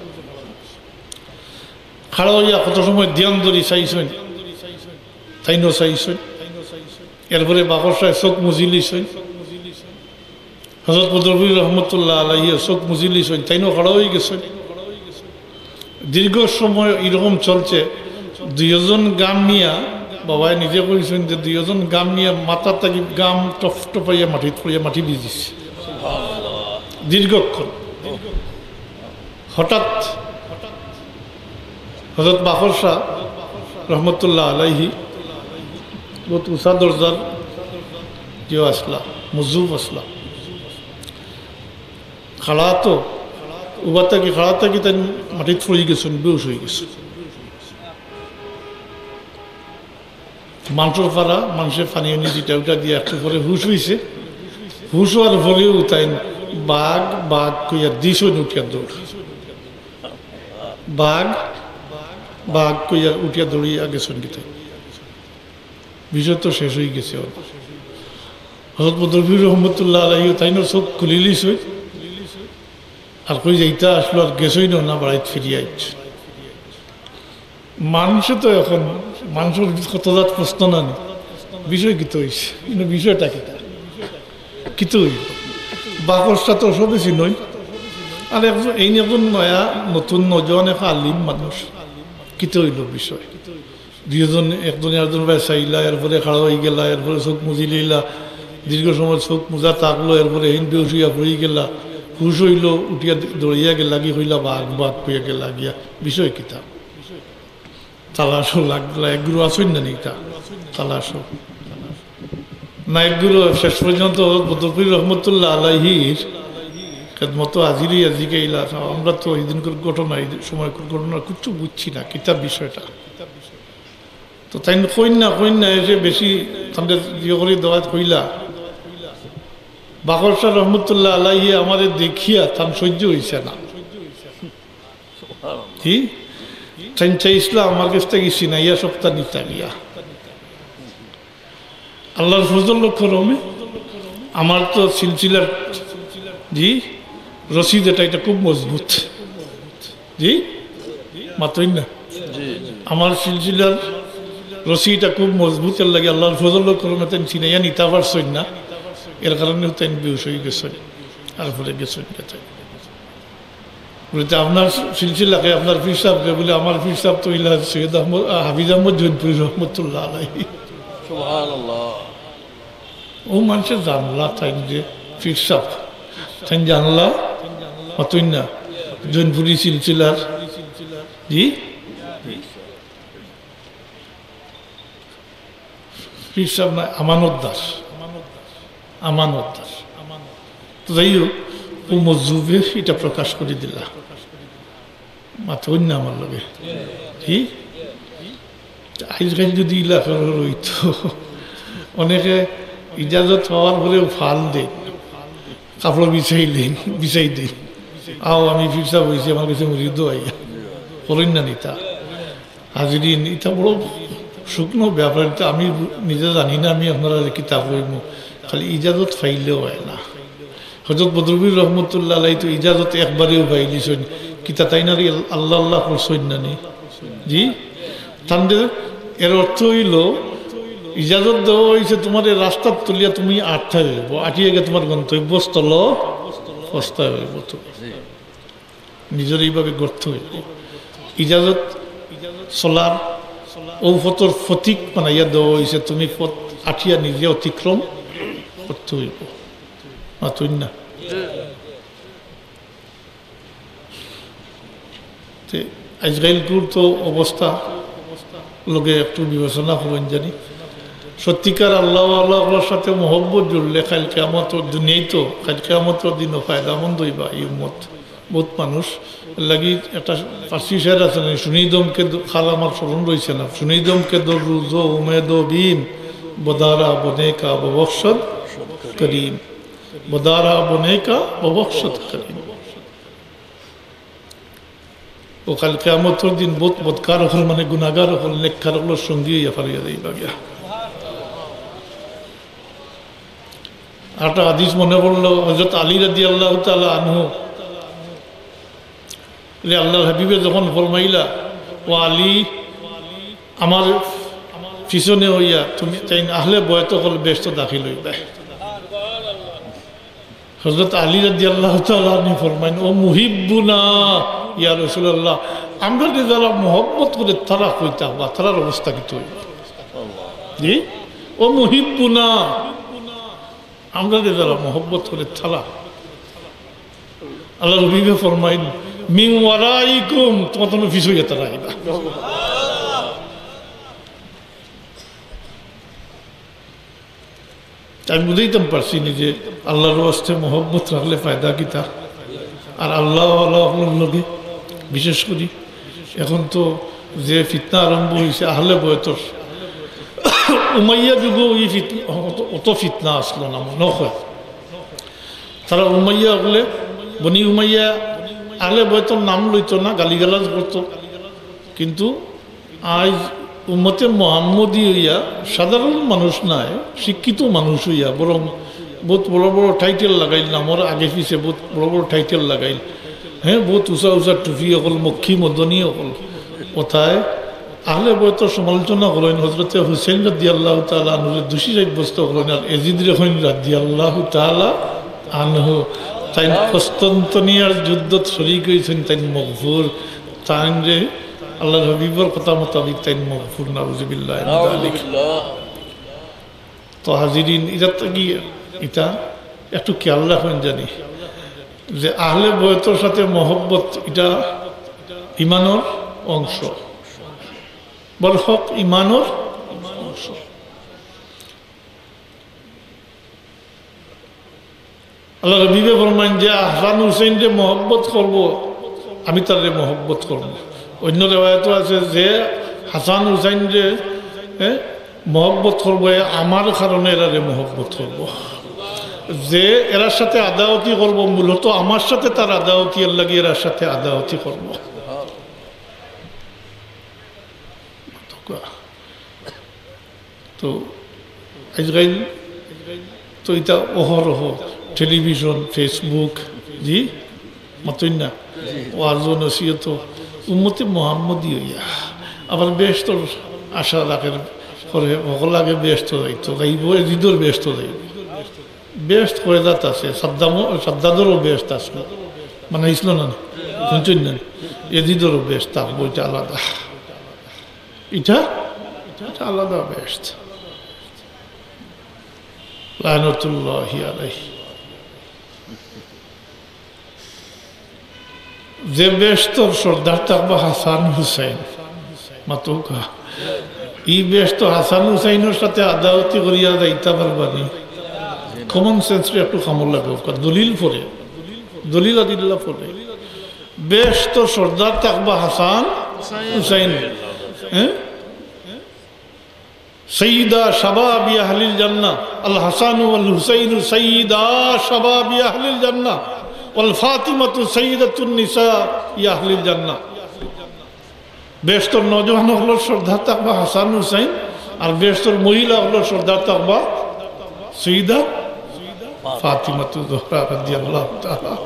খাড়া অইয়া কত সময় ধ্যান ধরি চাইছইন, তাইনও চাইছইন। এরপরে বাখর শাহে চউখ মুজিলিছইন। হযরত বদরপুরী রহমতুল্লাহ আলাইহি চউখ মুজিলিছইন, তাইনও খাড়া অইগেছইন। দীর্ঘ সময় ইরকম চলছে। দুইজন গাম নিয়া, বাবায় নিজে কইছইন যে দুইজন গাম নিয়া মাথা থাকি গাম টপটপাইয়া মাটিত পড়িয়া মাটি ভিজিছে দীর্ঘক্ষণ। হঠাৎ হযরত বাখর শাহ রহমতুল্লাহ আলাইহি বউত উঁচা দরজার কেউ আছলা, মজজুফ আছলা। খাড়া তো, উবা থাকি, খাড়া থাকি তাইন মাটিত পড়ি গেছইন, বেহুশ অইগেছইন। মানষর ফারা, মানষে পানি উনি দিতা উতা দিয়া একটু পরে হুশ অইছে। হুশ অওয়ার পরেউ তাইন বাঘ, বাঘ কইয়া দিছইন উঠিয়া দৌড়। বাঘ, বাঘ কইয়া উঠিয়া দৌড়িয়া গেছইন কিতা। বিষয় তো শেষ অইগেছে অখন। হযরত বদরপুরী রহমতুল্লাহ আলাইহি তাইনর চউখ খুলিলিছইন, আর কই যাইতা আছলো, আর গেছইন না, বাড়িত ফিরিয়া আইছইন। মানষে তো অখন, মানষর কত জাত প্রশ্ন না নি, বিষয় কিতা অইছে, কিন্তু বিষয়টা কিতা, কিতা অইল? বাকরশাহ তো সবে চিনইন। আর একজন, এইন একজন নয়া, নতুন নওজোয়ান এক আলিম মানুষ, কিতা অইল বিষয়? দুইজন, একজন আরকজনর বায় চাইলা, এরপরে খাড়া অইগেলা, এরপরে চউখ মুজিলিলা। দীর্ঘ সময় চউখ মুজা থাকলো, এরপরে হেইন বেহুশ অইয়া পড়িগেলা। হুশ অইলো, উঠিয়া দৌড়াইয়া গেলাগি, কইলা, "বাঘ, বাঘ," কইয়া গেলাগিয়া। বিষয় কিতা? তালাশো লাগলা, এক গুরু আছইন না নি ইতা? তালাশো। না, এক গুরু শেষ পর্যন্ত বদরপুরী রহমতুল্লাহ আলাইহির খেদমতো হাজির অইয়া জিগাইলা, "আমরা তো এইদিনকার ঘটনা, এই সময়কার ঘটনা কিচ্ছু বুঝছি না, কিতা বিষয়টা?" তো তাইন কইন না, কইন না, এসে বেশি তানরে ইয়ে করি দেওয়াত কইলা। বাকরশাহ রহমতুল্লাহ আলাইহি আমারে দেখিয়া তান সহ্য অইছে না। কি? তাইন চাইছলা আমার গেছ থাকি ছিনাইয়া সবটা নিতা গিয়া। আল্লাহর ফজল ও করমে আমার তো সিলসিলার, জি, রশি যেটা, ইটা খুব মজবুত। জি? মাতইন না? আমার সিলসিলার রশি ইটা খুব মজবুত, এরলাগি আল্লাহর ফজল ও করমে তাইন ছিনাইয়া নিতা পারছইন না, এর কারণে তাইন বেহুশ অইগেছইন, আর পরে গেছইন গিয়া তাইন। বলে, "তে আপনার সিলসিলা কে, আপনার পীর সাব কে?" বলে, "আমার পীর সাব তো ইলা সৈয়দ আহমদ, আহ, হাফিজ আহমদ জৈনপুরী রহমতুল্লাহ আলাইহি।" সুবহানাল্লাহ। অউ মানষে জানলা তাইন যে পীর সাব, তাইন জানলা, মাতইন না, জৈনপুরী সিলসিলার, জি? পীর সাব না, আমানতদার, আমানতদার। তো যাই হোক, অউ মজজুবে ইটা প্রকাশ করি দিলা। মাতইন না আমার লগে। কি? আইজকাইল যদি ইলা খবর অইতো, অনেকে ইজাজত পাওয়ার পরেও ফাল দেইন, কাপড় বিছাইলেন, বিছাই দেইন, "আও, আমি পীর সাব অইছি, আমার গেছে মুরিদ অও আইয়া।" করইন না নি তা? হাজিরিন, ইটা বড় শুকনো ব্যাপার, ইটা আমি নিজে জানি না, আমি আপনারারে কিতা কইমু। খালি ইজাজত পাইলেও অয় না। হযরত বদরপুরী রহমতুল্লাহ আলাইহি তো ইজাজত একবারেউ পাইলিছইন, কিতা তাইন আর আল্লাহ আল্লাহ করছইন না নি? জি, তানরে এর অর্থ অইলো, ইজাজত দেওয়া অইছে তুমারে রাস্তাত তুলিয়া তুমি আটতায় অইবো, আটিয়া গিয়া তুমার গন্তব্যস্থল পৌঁছতায় অইবো তুমি। নিজরে ইভাবে গড়তে অইবো। ইজাজত চলার অউ পথর প্রতীক বানাইয়া দেওয়া অইছে, তুমি পথ আটিয়া নিজে অতিক্রম করতে অইবো। মাতইন না? তে আইজকাইলকুর তো অবস্থা লগে একটু বিবেচনা করইন জানি। সত্যিকার আল্লাহ, আল্লাহ, আল্লাহর সাথে মহব্বত জুড়লে কাইল কিয়ামতর, দুনিয়াত তো, কাইল কিয়ামতর দিনও ফায়দামন্দ অইবা ই উম্মত। বউত মানুষ লাগি একটা ফার্সি শের আছে না, "সুনিদম কে দ-," খাল আমার স্মরণ রইছে না, "সুনিদম কে দর রুজো উমেদো বিম, বদারা বনে কা ববখশদ করিম, বদারা বনে কা ববখশদ করিম।" অউ কাইল কিয়ামতর দিন বউত বদকার অকল, মানে গুনাগার অকল, নেককার অকলর সঙ্গী অইয়া ফারিয়া যাইবা গিয়া। আরেকটা হাদিস মনে পড়লো, হযরত আলী রাদিয়াল্লাহু তাআলা আনহু রে আল্লাহর হাবিবে যখন ফরমাইলা, "ও আলী, আমার পিছনে অইয়া তুমি তাইন আহলে বয়ত অকল বেহেশতো দাখিল অইবায়।" হযরত আলী রাদিয়াল্লাহু তাআলা আনহু ফরমাইন, "ও মুহিব্বুনা, ইয়া রাসূলুল্লাহ, আমরারে যারা মহব্বত করে তারা কইতা বা তারার অবস্থা কিতা অইবো?" জি? "ও মুহিব্বুনা, আমরারে যারা মহব্বত করে তারা।" আল্লাহর হাবিবে ফরমাইন, "মিন ওয়ারাইকুম, তুমার তো পিছু অইয়া তারা আইবা।" তে আমি বুঝাইতাম পারছি নি যে আল্লাহর ওয়াস্তে মহব্বত রাখলে ফায়দা কিতা? আর আল্লাহ, আল্লাহ অকলর লগে বিশেষ করি এখন তো যে ফিতনা আরম্ভ অইছে আহলে বয়তর, উমাইয়া যুগো ই ফিতনা, অত, অত ফিতনা আছলো না মনো অয়। তারা উমাইয়া অকলে, বনি উমাইয়া আহলে বয়তর নাম লইতো না, গালিগালাজ করতো। কিন্তু আইজ উম্মতে মোহাম্মদী অইয়া সাধারণ মানুষ নায়, শিক্ষিত মানুষ অইয়া, বরং বউত বড় বড় টাইটেল লাগাইল, নামর আগে পিছে বউত বড় বড় টাইটেল লাগাইল, হ্যাঁ, বউত উঁচা উঁচা টুপি অকল, মক্কি মদনী অকল। অতায় আহলে বয়তর সমালোচনা করইন, হযরতে হুসেন রাদিয়াল্লাহু তাআলা আনহুরে দোষী সাব্যস্ত করইন, আর এজিদরে কইন রাদিয়াল্লাহু তাআলা আনহু। তাইন কস্তন্তনিয়ার যুদ্ধত শরীক অইছইন, তাইন মগফুর। তাইনরে আল্লাহর হাবিবর কথা মোতাবিক তাইন মগফুর, নাউজুবিল্লাহ মিন যালিক। নাউজুবিল্লাহ। তো হাজিরিন, ইটা তো কি, ইটা একটু খেয়াল রাখইন জানি যে আহলে বয়তর সাথে মহব্বত ইটা ইমানর অংশ, বরহক ইমানর অংশ। আল্লাহর হাবিবে ফরমাইন যে হাসান হুসেনরে মহব্বত করব, আমি তারে মহব্বত করব। অন্য রেওয়ায়তও আছে যে হাসান হুসেনরে, এ, মহব্বত করব, এ আমার কারণে এরারে মহব্বত করব। যে এরার সাথে আদাওতি করব, মূলত আমার সাথে তার আদাওতি, এর লাগি এরার সাথে আদাওতি করব। তো আজকাল তো ইটা অহরহ টেলিভিশন, Facebook, জি, মাতইন না, ওয়াজ ও নসিহত, উম্মতে মোহাম্মদী অইয়া আবার বেহেশতর আশা রাখের, করে হকল আগে বেহেশত যাইতো, যাইব, এজিদর বেহেশত যাইব। বেহেশত কয় জাত আছে, সাদ্দামও, সাদ্দাদরও বেহেশত আছে, মানে ইসলাম না, শুনছইন না, এজিদরও বেহেশত থাকবো, ইটা আলাদা। ইটা, ইটা আলাদা বেহেশত। লানতুল্লাহি আলাইহি। যে বেহেশতর সর্দার থাকবা হাসান হুসেন, মাতউক্কা। ই বেহেশত হাসান হুসেনর সাথে আদাওতি করিয়া যাইতা পারবা নি? কমন সেন্সরে একটু কামো লাগউক্কা। দলিল পড়ে, দলিল আদিল্লা পড়ে। বেহেশতর সর্দার থাকবা হাসান হুসেন। হ্যাঁ? সাইয়্যিদা শাবাবি আহলিল জান্নাহ, আল হাসান ওয়াল হুসাইন সাইয়্যিদা শাবাবি আহলিল জান্নাহ, ওয়াল ফাতিমাতু সাইয়্যিদাতুন নিসা আহলিল জান্নাহ। বেহেশতর নওজোয়ান অকলর সর্দার থাকবা হাসান হুসাইন, আর বেহেশতর মহিলা অকলর সর্দার থাকবা সাইয়্যিদা ফাতিমাতু জোহরা রাদিয়াল্লাহু তাআলা আনহা।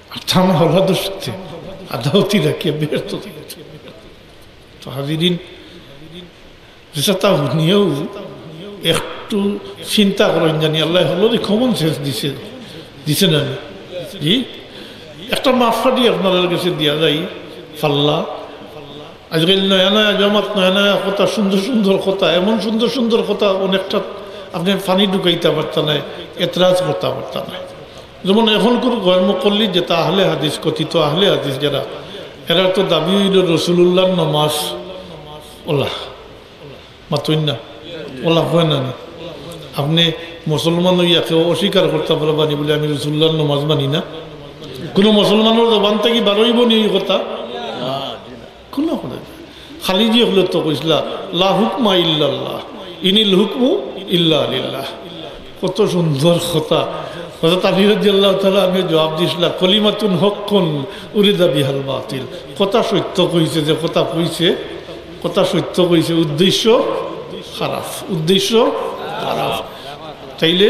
আর তার আওলাদর সাথে আদাওতি রাখিয়া বেহেশত। তো হাজিরিন, যেটা হুনিয়াও একটু চিন্তা করইন জানি, আল্লাহ হকলরে কমন সেন্স দিছে, দিছে না নি? জি, একটা মাপকাঠি আপনারার গেছে দিয়া যাই, ফাল্লা। আজকাল নয়া নয়া জমাত, নয়া নয়া কথা, সুন্দর সুন্দর কথা, এমন সুন্দর সুন্দর কথা, অনেকটা আপনে পানি ঢুকাইতা পারতা নায়, এতরাজ করতা পারতা নায়। যেমন অখন কুনু গয়র মুকল্লিদ যেটা আহলে হাদিস, কথিত আহলে হাদিস যেরা, এরার তো দাবি অইলো রসুলুল্লাহর নমাজ অলা, মাতইন না, অলা অয় না নি? আপনে মুসলমান অইয়া কেউ অস্বীকার করতা পারবা নি বুলে আমি রসুলুল্লাহর নমাজ মানি না? কুনু মুসলমানর জবান থাকি বারইবো নি ই কথা? কুনু কথা না। খালিজি অকলে তো কইছলা, "লা হুকমা ইল্লাল্লাহ, ইনিল হুকমু ইল্লা লিল্লাহ।" কত সুন্দর কথা। হযরত আলী রাদিয়াল্লাহু তাআলা আনহু জবাব দিছলা, "কলিমাতুন হক্কুন উরিদা বিহাল বাতিল।" কথা সত্য কইছে, যে কথা কইছে, কথা সত্য কইছে, উদ্দেশ্য খারাপ, উদ্দেশ্য খারাপ। তাইলে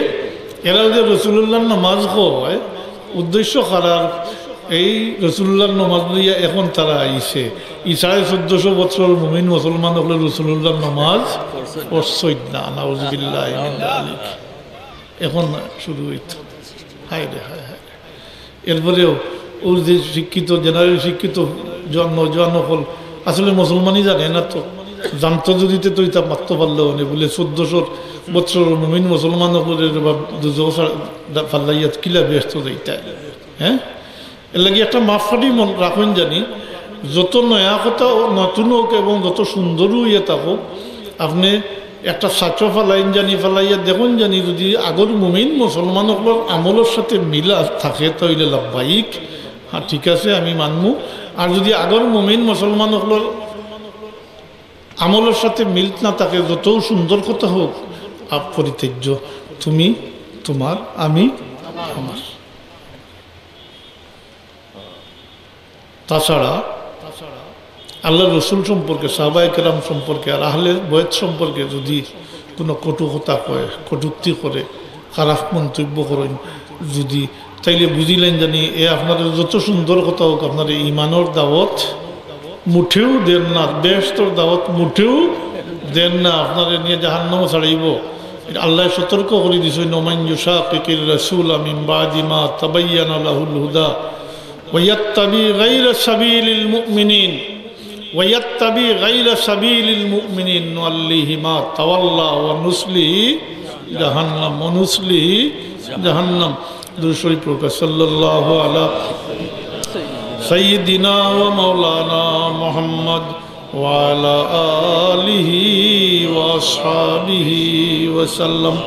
এরা যে রসুলুল্লাহর নমাজ কয়, উদ্দেশ্য খারাপ, এই রসুলুল্লাহর নমাজ লইয়া অখন তারা আইছে। ই সাড়ে চোদ্দশো বছর মুমিন মুসলমান অকলে রসুলুল্লাহর নমাজ পড়ছইন না, নাউজুবিল্লাহি মিন যালিক। অখন শুরু অইতো। হায় রে, হায়, হায় রে। এরপরেও অউ যে শিক্ষিত, জেনারেল শিক্ষিত জোয়ান, নওজোয়ান অকল আসলে মুসলমানই জানে না তো। জানতো যদি তে তো ইতা মাততো পারলো অনে বুলে চোদ্দশো বছর মুমিন মুসলমান অকলরে বা দুজখ ফালাইয়া কিলা বেহেশত যাইতা। হ্যাঁ? এর লাগি একটা মাপকাঠি মনো রাখইন জানি, যত নয়া কথা ও নতুন অউক এবং যত সুন্দর অইয়া থাকউক, আপনে একটা ছাচো ফালাইন জানি, ফালাইয়া দেখইন জানি, যদি আগর মুমিন মুসলমান অকলর আমলর সাথে মিল আ-, থাকে, তাইলে লাব্বাইক, হ্যাঁ, ঠিক আছে, আমি মানমু। আর যদি আগর মুমিন মুসলমান অকলর আমলর সাথে মিল না থাকে, যতউ সুন্দর কথা অউক, আপ পরিত্যাজ্য। তুমি তোমার, আমি আমার। তাছাড়া আল্লাহর রসুল সম্পর্কে, সাহাবায়ে কেরাম সম্পর্কে আর আহলে বয়েত সম্পর্কে যদি কোনো কটু কথা কয়, কটূক্তি করে, খারাপ মন্তব্য করেন যদি, তাইলে বুঝিলেন জানি এ আপনারে যত সুন্দর কথা হোক, আপনারে ইমানর দাওয়াত মুঠেও দেন না, বেহেশতর দাওয়াত মুঠেও দেন না, আপনারে নিয়া জাহান্নামো ছাড়াইবো। আল্লায় সতর্ক করি দিছইন, "ওমান ইউশাকিকির রাসূলা মিন বাদি মা তাবায়্যানা লাহুল হুদা ওয়া ইয়াত্তাবি গায়রা সাবিলিল মুমিনিন, ওয়া ইয়াত্তাবি গায়রা সাবিলিল মুমিনিন নুওয়াল্লিহি মা তাওয়াল্লা ওয়া নুসলিহি জাহান্নাম, ওয়া নুসলিহি জাহান্নাম।" দুরূদ শরীফ পড়ুক্কা, সাল্লাল্লাহু আলা সাইয়্যিদিনা ওয়া মাওলানা মুহাম্মদ ওয়া আলা আলিহি ওয়া আসহাবিহি ওয়া সাল্লাম।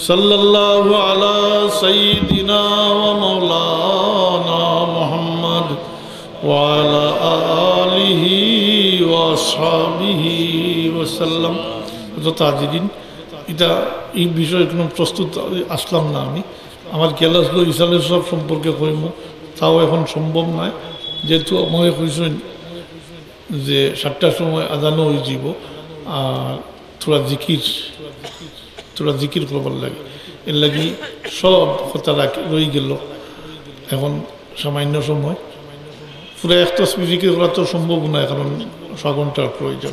সাল্লাল্লাহু আলা সাইয়্যিদিনা ওয়া মাওলানা মুহাম্মদ ওয়া আলা আলিহি ওয়া আসহাবিহি ওয়া সাল্লাম। হযরত হাজিরিন, এটা, এই বিষয়ে কোনো প্রস্তুত আসলাম না আমি। আমার খেয়াল আসলো ইসালে সব সম্পর্কে কইমু, তাও এখন সম্ভব নয়, যেহেতু আমারে কইছইন যে সাতটার সময় আজানও হয়ে যাব, আর থুড়া জিকির, থুড়া জিকির করবার লাগে, এর লাগি সব কথা রাখি, রয়ে গেল। এখন সামান্য সময়, পুরা এক তসবি জিকির করা তো সম্ভব নয়, কারণ ছ ঘন্টার প্রয়োজন,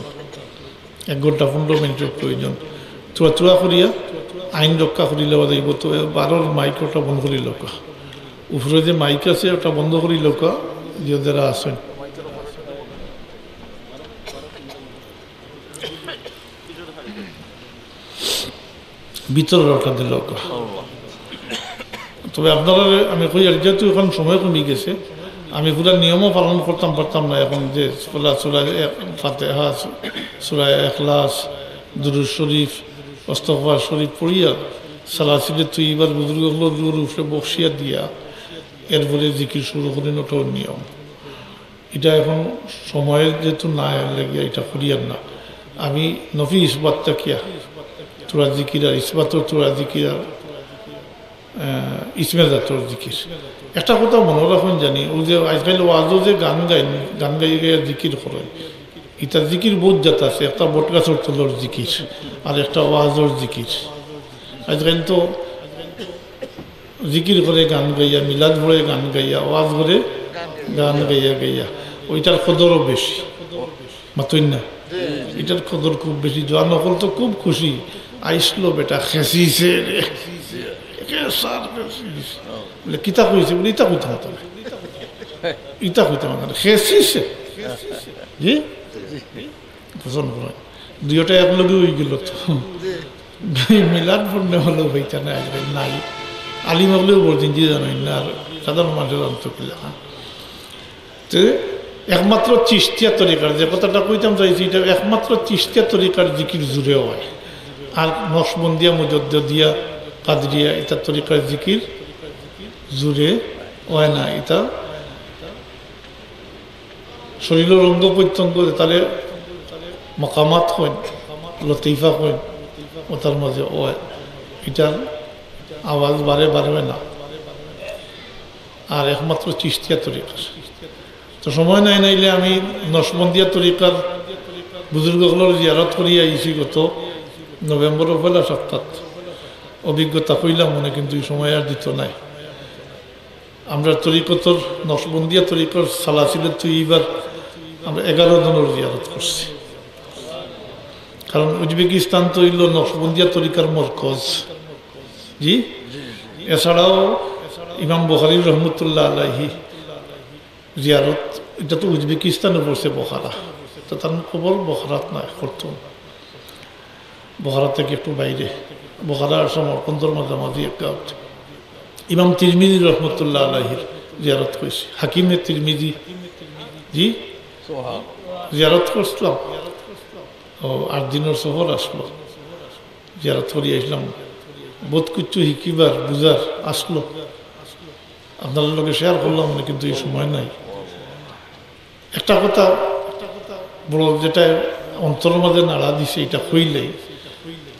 এক ঘন্টা পনেরো মিনিটের প্রয়োজন। থুড়া থুড়া করিয়া আইন রক্ষা করিলে বাদে অইব। তো বারোর মাইক ওটা বন্ধ করি লউক্কা, উপরে যে মাইক আছে ওটা বন্ধ করি লউক্কা, যে যারা আছেন। ভিতরে ওটা দিল। তবে আপনারা, আমি কই আর, যেহেতু এখন সময় কমে গেছে, আমি পুরা নিয়মও পালন করতাম পারতাম না। এখন যে সুরা, সুরা এ-, ফাতিহা, সুরা ইখলাস, দুরূদ শরীফ, ইস্তেগফার শরীফ পড়িয়া সালাসিলে তৈয়বার বুজুর্গ অকলর উপরে বকশিয়া দিয়া এরপরে জিকির শুরু করি, ওটাও নিয়ম। এটা এখন সময়ের যেহেতু না, এর লাগিয়া এটা করিয়ার না। আমি নফি ইসবাত থাকিয়া থুড়া জিকির আর ইসবাতর থুড়া জিকির আর, আহ, ইসমে জাতর জিকির। একটা কথা মনে রাখুন জানি, ওই যে আজকাল ওয়াজও যে গান গাইন, গান গাইয়া গাইয়া জিকির করে, এটা জিকির বহুত জাত আছে। একটা বটগাছর তলর জিকির, আর একটা ওয়াজর জিকির। আজকাল তো জিকির করে গান গাইয়া, মিলাদ পড়ে গান গাইয়া, ওয়াজ করে গান গাইয়া গাইয়া, ওইটার কদরও বেশি। মাতইন না? এটার কদর খুব বেশি। জোয়ান অকল তো খুব খুশি, "আইসলো বেটা, খেসিছে রে।" একে সার খেসিছে। বলে, "কিতা কইছে?" বলে, "ইতা কইতে মাতা না, ইতা কইতে মাতা না, খেসিছে।" জি? বুঝুন, বুঝুন। দুইটা এক লগে হয়ে গেল তো। মিলাদ পড়লে হলো হইতা না, আজকাল নাই। আলিম হকলেও বলছেন, জি জানেন না, আর সাধারণ মানুষের জানতো কিলা। তো একমাত্র চিশতিয়া তরিকার, যে কথাটা কইতাম চাইছি, এটা একমাত্র চিশতিয়া তরিকার জিকির জুরে হয়। আর নকশবন্দিয়া, মুজাদ্দিদিয়া, কাদরিয়া, এটা তরিকার জিকির জুরে হয় না। এটা শরীরর অঙ্গ প্রত্যঙ্গ, তারে মাকামাত কইন, লতিফা কইন, ওটার মাঝে অয়, এটার আওয়াজ বাড়ে বাড়বে না। আর একমাত্র চিশতিয়া তরিকার। তো সময় নাই নাইলে আমি নকশবন্দিয়া তরিকার বুজুর্গ অকলর জিয়ারত করিয়া আইছি গত নভেম্বরর পয়লা সপ্তাহ। অভিজ্ঞতা কইলাম মনে, কিন্তু এই সময় আর দিত নাই। আমরা তরিকতর, নকশবন্দিয়া তরিকর সালাসিলে তৈয়বার আমরা এগারো জনর জিয়ারত করছি। কারণ উজবেকিস্তান তো হইল নকশবন্দিয়া তরিকার মরকজ। জি, এছাড়াও ইমাম বুখারী রহমতুল্লাহ আলাইহি জিয়ারত, এটা তো উজবেকিস্তানে পড়ছে, বোখারা। তো তার কবর বোখারাত নয়, খরতুম। বোখারা থেকে একটু বাইরে, বোখারা আর সমরকন্দর মাঝামাঝি একটা। ইমাম তিরমিজি রহমতুল্লাহ আলাইহির জিয়ারত করেছি, হাকিমে তিরমিজি, জি, জিয়ারত করছিলাম। ও, আট দিনের সফর আসলো, জিয়ারত করি আসলাম, বহুত কিছু হিকিবার বুঝার আসলো। আপনার লগে শেয়ার করলাম না, কিন্তু এই সময় নাই। একটা কথা বড়, যেটা অন্তরের মাঝে নাড়া দিছে, এটা হইলে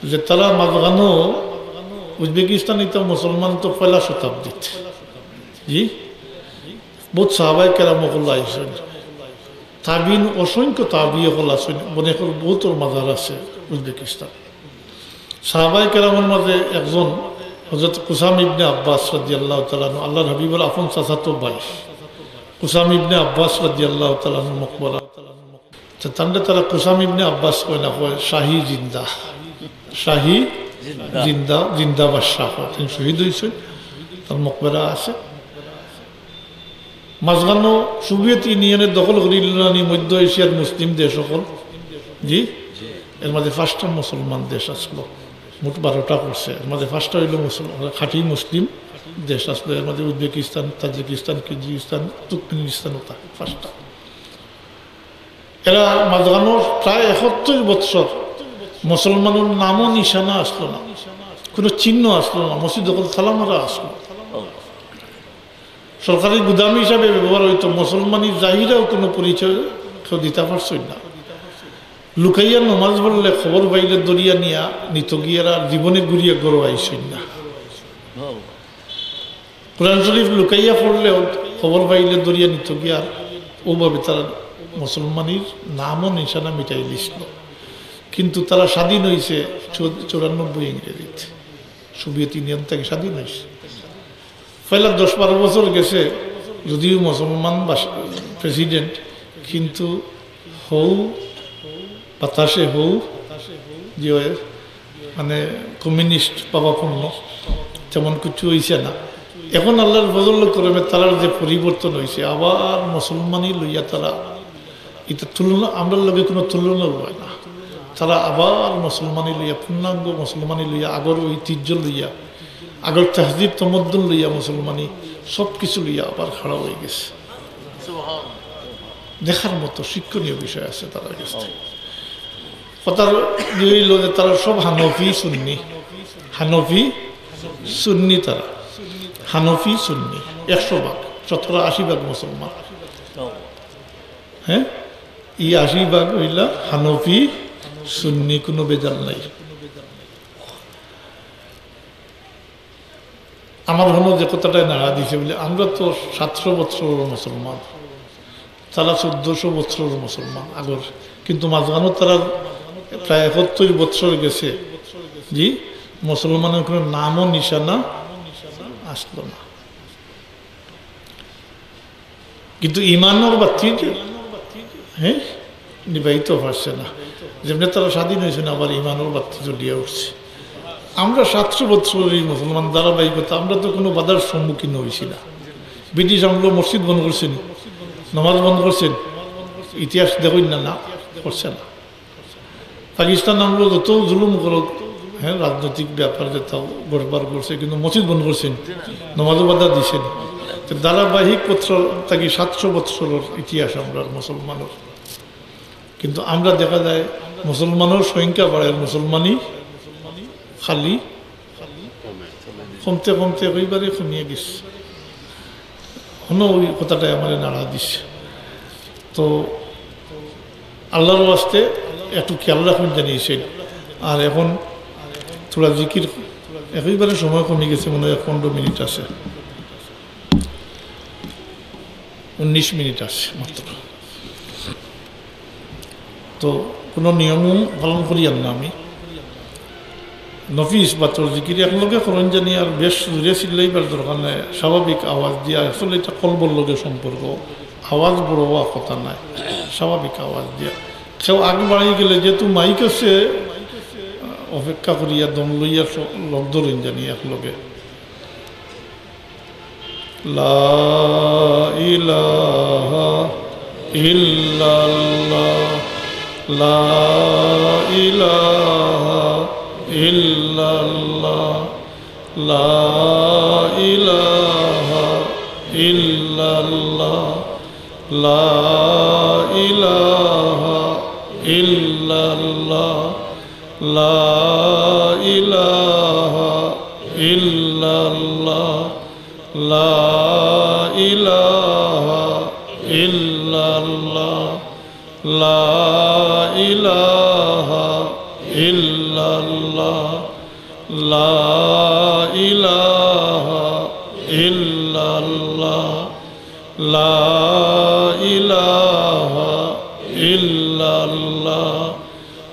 যে তারা মাঝখানো উজবেকিস্তানি তো মুসলমান তো পয়লা শতাব্দীত, জি, বহুত সাহাবায়ে কেরাম অকল আইছেন। তাবিন, অসংখ্য তাবি অকল আছইন, অনেকর বহুতর মাজার আছে উজবেকিস্তান। সাহাবায়ে কেরামর মাঝে একজন হযরত কুসাম ইবনে আব্বাস রাদিয়াল্লাহু তাআলা আনহু, আল্লাহর হাবিবর আপন চাচাতো ভাই, কুসাম ইবনে আব্বাস রাদিয়াল্লাহু তাআলা আনহুর মকবরা। তো তানরে তারা কুসাম ইবনে আব্বাস কয় না, কয় শাহী জিন্দা, শাহী জিন্দা। জিন্দা, জিন্দা বাদশাহ কয়। তিনি শহীদ অইছইন, তান মকবরা আছে। মাঝখানো সোভিয়েত ইউনিয়নে দখল করিলিলো না নি মধ্য এশিয়ার মুসলিম দেশ অকল? জি, এর মাঝে পাঁচটা মুসলমান দেশ আছলো, মোট বারোটা করছে। এর মাঝে পাঁচটা অইলো মুসলমান, খাঁটি মুসলিম দেশ আছলো। এর মাঝে উজবেকিস্তান, তাজিকিস্তান, কিরগিজস্তান, তুর্কমেনিস্তান, ওটা পাঁচটা। এরা মাঝখানো প্রায় একাত্তর বছর মুসলমানর নামও নিশানা আছলো না, কোনো চিহ্ন আছলো না, মসজিদ অকল তালা মারা আছলো। সরকারি গুদাম হিসাবে ব্যবহার অইতো, মুসলমানি জাহিরাও কোনো পরিচয় কেউ দিতা পারছইন না। লুকাইয়া নমাজ পড়লে খবর পাইলে ধরিয়া নিয়া নিতো গিয়া, আর জীবনে ঘুরিয়া ঘরো আইছইন না। কোরআন শরীফ লুকাইয়া পড়লেও খবর পাইলে ধরিয়া নিতো গিয়া, আর ওভাবে তারা মুসলমানির নামও নিশানা মিটাই দিছিল। কিন্তু তারা স্বাধীন অইছে চৌ-, চৌরানব্বই ইংরেজিত, সোভিয়েত ইউনিয়ন থাকি স্বাধীন অইছে। পয়লা দশ বারো বছর গেছে, যদিও মুসলমান বাস-, প্রেসিডেন্ট, কিন্তু হউ বাতাসে হউ যে অয়, মানে, কমিউনিস্ট ভাবাপন্ন, তেমন কিছু অইছে না। এখন আল্লাহর ফজল করমে তারার যে পরিবর্তন অইছে, আবার মুসলমানি লইয়া তারা, ইটা তুলনা, আমরার লগে কোনো তুলনা অয় না। তারা আবার মুসলমানি লইয়া, পূর্ণাঙ্গ মুসলমানি লইয়া, আগর ঐতিহ্য লইয়া, আগর তাহজিব তমদ্দুন লইয়া, মুসলমানি সব কিছু লইয়া আবার খাড়া অই গেছে। দেখার মতো শিক্ষণীয় বিষয় আছে তারার গেছ থাকি। কথা অইলো যে তারা সব হানফি সুন্নি, হানফি সুন্নি তারা, হানফি সুন্নি, একশো ভাগ, শতকরা আশি ভাগ মুসলমান। হ্যাঁ, এই আশি ভাগ অইলা হানফি সুন্নি, কোনো বেজাল নাই। আমার হনো যে কথাটায় নাড়া দিছে বলে, আমরা তো সাতশো বৎসরর মুসলমান, তারা চোদ্দশো বৎসরর মুসলমান আগর, কিন্তু মাঝখানো তারা প্রায় একাত্তর বৎসর গেছে, জি, মুসলমানর কোনো নামও নিশানা আসলো না। কিন্তু ইমানর বাতি যে, হ্যাঁ, নিবাইতো পারছে না। যেমনে তারা স্বাধীন অইছে না, আবার ইমানর বাতি জ্বলিয়া উঠছে। আমরা সাতশো বৎসরর এই মুসলমান ধারাবাহিকতা, আমরা তো কোনো বাধার সম্মুখীন অইছি না। ব্রিটিশ আমলো মসজিদ বন্ধ করছে নি, নামাজ বন্ধ করছে নি, ইতিহাস দেখইন না, না করছে না। পাকিস্তান আমলো যত জুলুম করুক, হ্যাঁ, রাজনৈতিক ব্যাপার যেতা গড়বড় করছে, কিন্তু মসজিদ বন্ধ করছে নি, নামাজও বাধা দিছে নি। তো ধারাবাহিক বৎসর থাকি সাতশো বৎসরর ইতিহাস আমরার মুসলমানর। কিন্তু আমরা দেখা যায় মুসলমানর সংখ্যা বাড়ের, মুসলমানি খালি কমতে কমতে একেবারে কমিয়া গেছে। হনো ওই কথাটায় আমারে নাড়া দিছে। তো আল্লাহর ওয়াস্তে একটু খেয়াল রাখইন জানি। আর এখন থুড়া জিকির, একেবারে সময় কমি গেছে, মনে অয় পনেরো মিনিট আছে, উনিশ মিনিট আছে মাত্র। তো কোনো নিয়মও পালন করিয়ার না আমি। নফিস বা তোর জিকির একলগে করইন জানি, আর বেশ জোরে চিল্লাইবার দরকার নাই, স্বাভাবিক আওয়াজ দিয়া। আসলে ইটা কলবর লগে সম্পর্ক, আওয়াজ বড় অওয়া কথা নায়, স্বাভাবিক আওয়াজ দিয়া। কেউ আগ বাড়াই গেলে যেহেতু মাইক আছে, অপেক্ষা করিয়া দম লইয়া স-, লগ ধরইন জানি একলগে। لا إله إلا الله، لا إله إلا الله، لا إله إلا الله، لا إله إلا الله، لا إله إلا الله، لا إله إلا الله، لا إله إلا الله، لا إله إلا الله، لا إله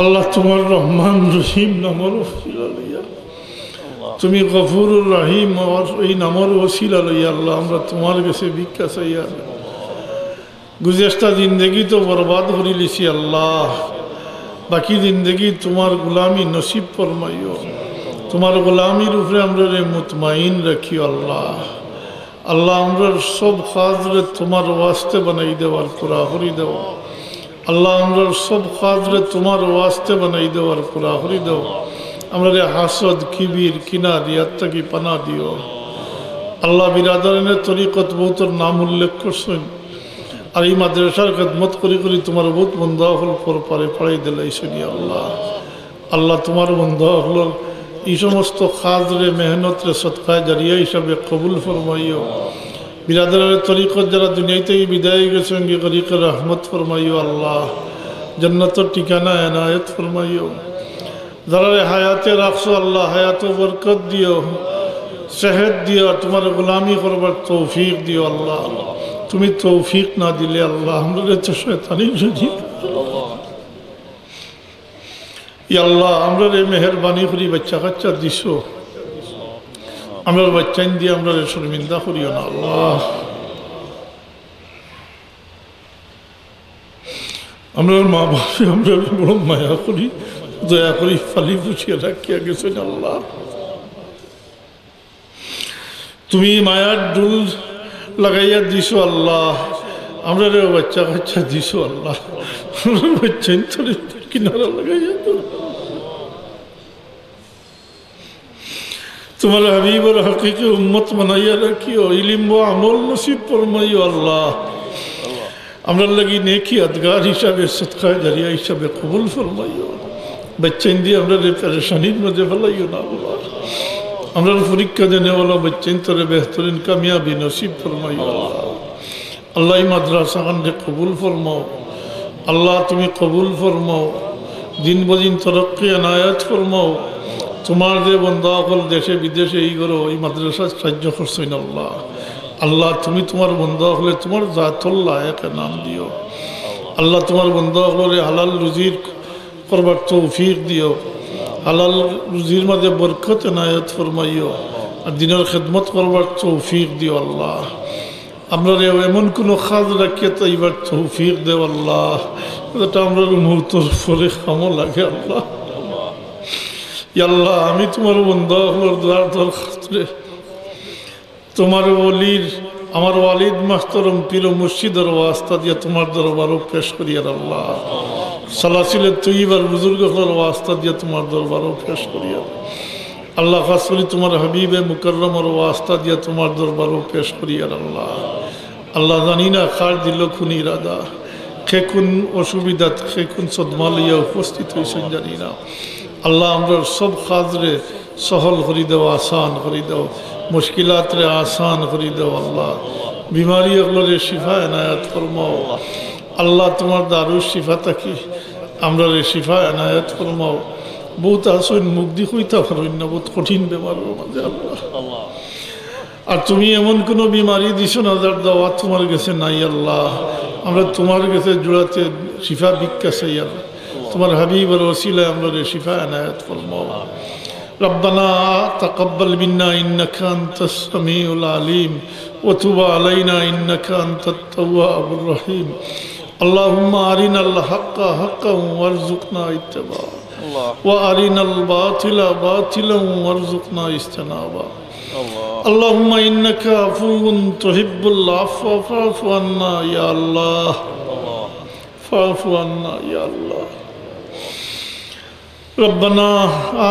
আল্লাহ, তোমার রহমান রহিম নামর ওসিলা লইয়া, তুমি গফুরুর রহিম, এই নামর ওসিলা লইয়া আল্লাহ, আমরা তোমার গেছে ভিক্ষা চাইয়ার। গুজেস্তা জিন্দেগি তো বরবাদ করিলিছি আল্লাহ, বাকি জিন্দেগি তোমার গোলামি নসিব ফরমাইও। তোমার গোলামির উপরে আমরারে মুতমাইন রাখিও আল্লাহ। আল্লাহ, আমরার সব কাজরে তোমার ওয়াস্তে বানাই দেও আর পুরা করি দেও। আল্লাহ, আমরার সব কাজরে তোমার ওয়াস্তে বানাই দেও আর পুরা করি দেও। আমরারে হাসদ, কিবির, কিনা, রিয়াত থাকি পানা দিও। আল্লাহ, বিরাদারানে তরিকত বহুতর নাম উল্লেখ করছইন, আর এই মাদ্রাসার খেদমত করি করি তোমার বহুত বন্দা অকল পর পারে পাড়াই দিলাইছইন আল্লাহ। আল্লাহ, তোমার বন্দা অকলর এই সমস্ত কাজরে, মেহনতরে সদকায়ে জারিয়া হিসাবে কবুল ফরমাইও। বিরাদারানে তরিকত যারা দুনিয়া থাকি বিদায় গেছইন, গি গরিকে রহমত ফরমাইও আল্লাহ, জান্নাতর ঠিকানা এনায়েত ফরমাইও। যারারে হায়াতে রাখছো আল্লাহ, হায়াতো বরকত দিও, সেহত দিও, আর তোমার গোলামি করবার তৌফিক দিও আল্লাহ। তুমি তৌফিক না দিলে আল্লাহ, আমরারে তো শয়তানি যদি। ইয়া আল্লাহ, আমরারে মেহেরবানি করি বাচ্চা কাচ্চা দিছো, আমরার বাচ্চাইন দিয়া আমরারে শর্মিন্দা করিও না আল্লাহ। আমরার মা বাপে আমরারে বড় মায়া করি, দয়া করি ফালি পুষিয়া রাখিয়া গেছইন আল্লাহ। তুমি মায়ার ডুল লাগাইয়া দিছো আল্লাহ, আমরারেও বাচ্চা কাচ্চা দিছো আল্লাহ, আমরার বাচ্চাইন্তরে কিনারা লাগাইয়া দিও। তোমার হাবিবর হাকিকি উম্মত বানাইয়া রাখিও, ইলিম ও আমল নসিব ফরমাইও আল্লাহ। আমরার লাগি নেকি আদগার হিসাবে, সদকায়ে জারিয়া হিসাবে কবুল ফরমাইও। বাচ্চাইন দিয়া আমরারে পেরেশানির মাঝে ফালাইও না আল্লাহ। আমরার পরীক্ষা দেনেওয়ালা বাচ্চাইন্তরে বেহতরিন কামিয়াবি নসিব ফরমাইও আল্লাহ। আল্লাহ, এই মাদ্রাসা খানরে কবুল ফরমাও। আল্লাহ, তুমি কবুল ফরমাও, দিন বদিন তরক্কি এনায়েত ফরমাও। তোমার যে বন্দা অকল দেশে বিদেশে এই করো, এই মাদ্রাসাত সাহায্য করছইন আল্লাহ, আল্লাহ, তুমি তোমার বন্দা অকলরে তোমার জাতর লায়েক এনাম দিও। আল্লাহ, তোমার বন্দা অকলরে হালাল রুজির করবার তৌফিক দিও, হালাল রুজির মাঝে বরকত এনায়েত ফরমাইও, আর দিনর খেদমত করবার তৌফিক দিও আল্লাহ। আমরারে এমন কোনো কাজ রাখিয়া যাইবার তৌফিক দেও আল্লাহ, যেটা আমরার মউতর পরে কামো লাগে আল্লাহ। ইয়া আল্লাহ, আমি তোমার বন্দা অকলর দোয়ার দরখাস্তরে তোমার ওলির, আমার ওয়ালিদ মুহতরম পীর ও মুর্শিদর ওয়াস্তা দিয়া তোমার দরবারো পেশ করিয়ার আল্লাহ। সালাসিলে তৈয়বার বুজুর্গ অকলর ওয়াস্তা দিয়া তোমার দরবারো পেশ করিয়ার আল্লাহ। খাস করি তোমার হাবিবে মুকাররমর ওয়াস্তা দিয়া তোমার দরবারো পেশ করিয়ার আল্লাহ। আল্লাহ, জানি না কার দিলো কুন ইরাদা, কে কুন অসুবিধাত, কে কুন সদমা লইয়া উপস্থিত অইছইন জানি না। আল্লাহ, আমরার সব কাজরে সহল করি দেও, আসান করি দেও, মুশকিলাতরে আসান করি দেও আল্লাহ। বিমারি অকলরে শিফা এনায়েত ফরমাও আল্লাহ। তোমার দারুশ শিফা থাকি আমরারে শিফা এনায়েত ফরমাও। বহুত আছইন মুখদি কইতা পারইন না, বহুত কঠিন বেমারর মাঝে আল্লাহ। আর তুমি এমন কোনো বিমারি দিছো না যার দাওয়া তোমার গেছে নাই আল্লাহ। আমরা তোমার গেছে জুড়াতে শিফা ভিক্ষা চাইয়ার, তোমার হাবিবর ওসিলায় আমরারে শিফা এনায়েত ফরমাও। ربنا تقبل منا إنك أنت السميع العليم وتب علينا إنك أنت التواب الرحيم. اللهم أرنا الحق حقا وارزقنا اتباعه وأرنا الباطل باطلا وارزقنا اجتنابه. اللهم إنك عفو تحب العفو فاعف عنا يا الله. فاعف عنا يا الله. ربنا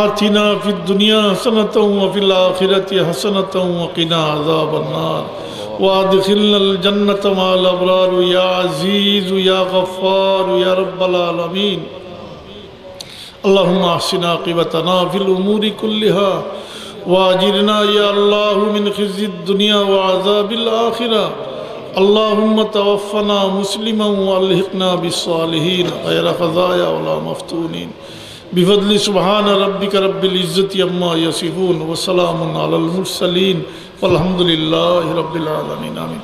آتنا في الدنيا حسنة وفي الآخرة حسنة وقنا عذاب النار. وأدخلنا الجنة مع الأبرار يا عزيز يا غفار يا رب العالمين. اللهم أحسن عاقبتنا في الأمور كلها وأجرنا يا الله من خزي الدنيا وعذاب الآخرة. اللهم توفنا مسلما وألحقنا بالصالحين غير خزايا ولا مفتونين. بفضل سبحان ربك رب العزة عما يصفون وسلام على المرسلين والحمد لله رب العالمين. آمين.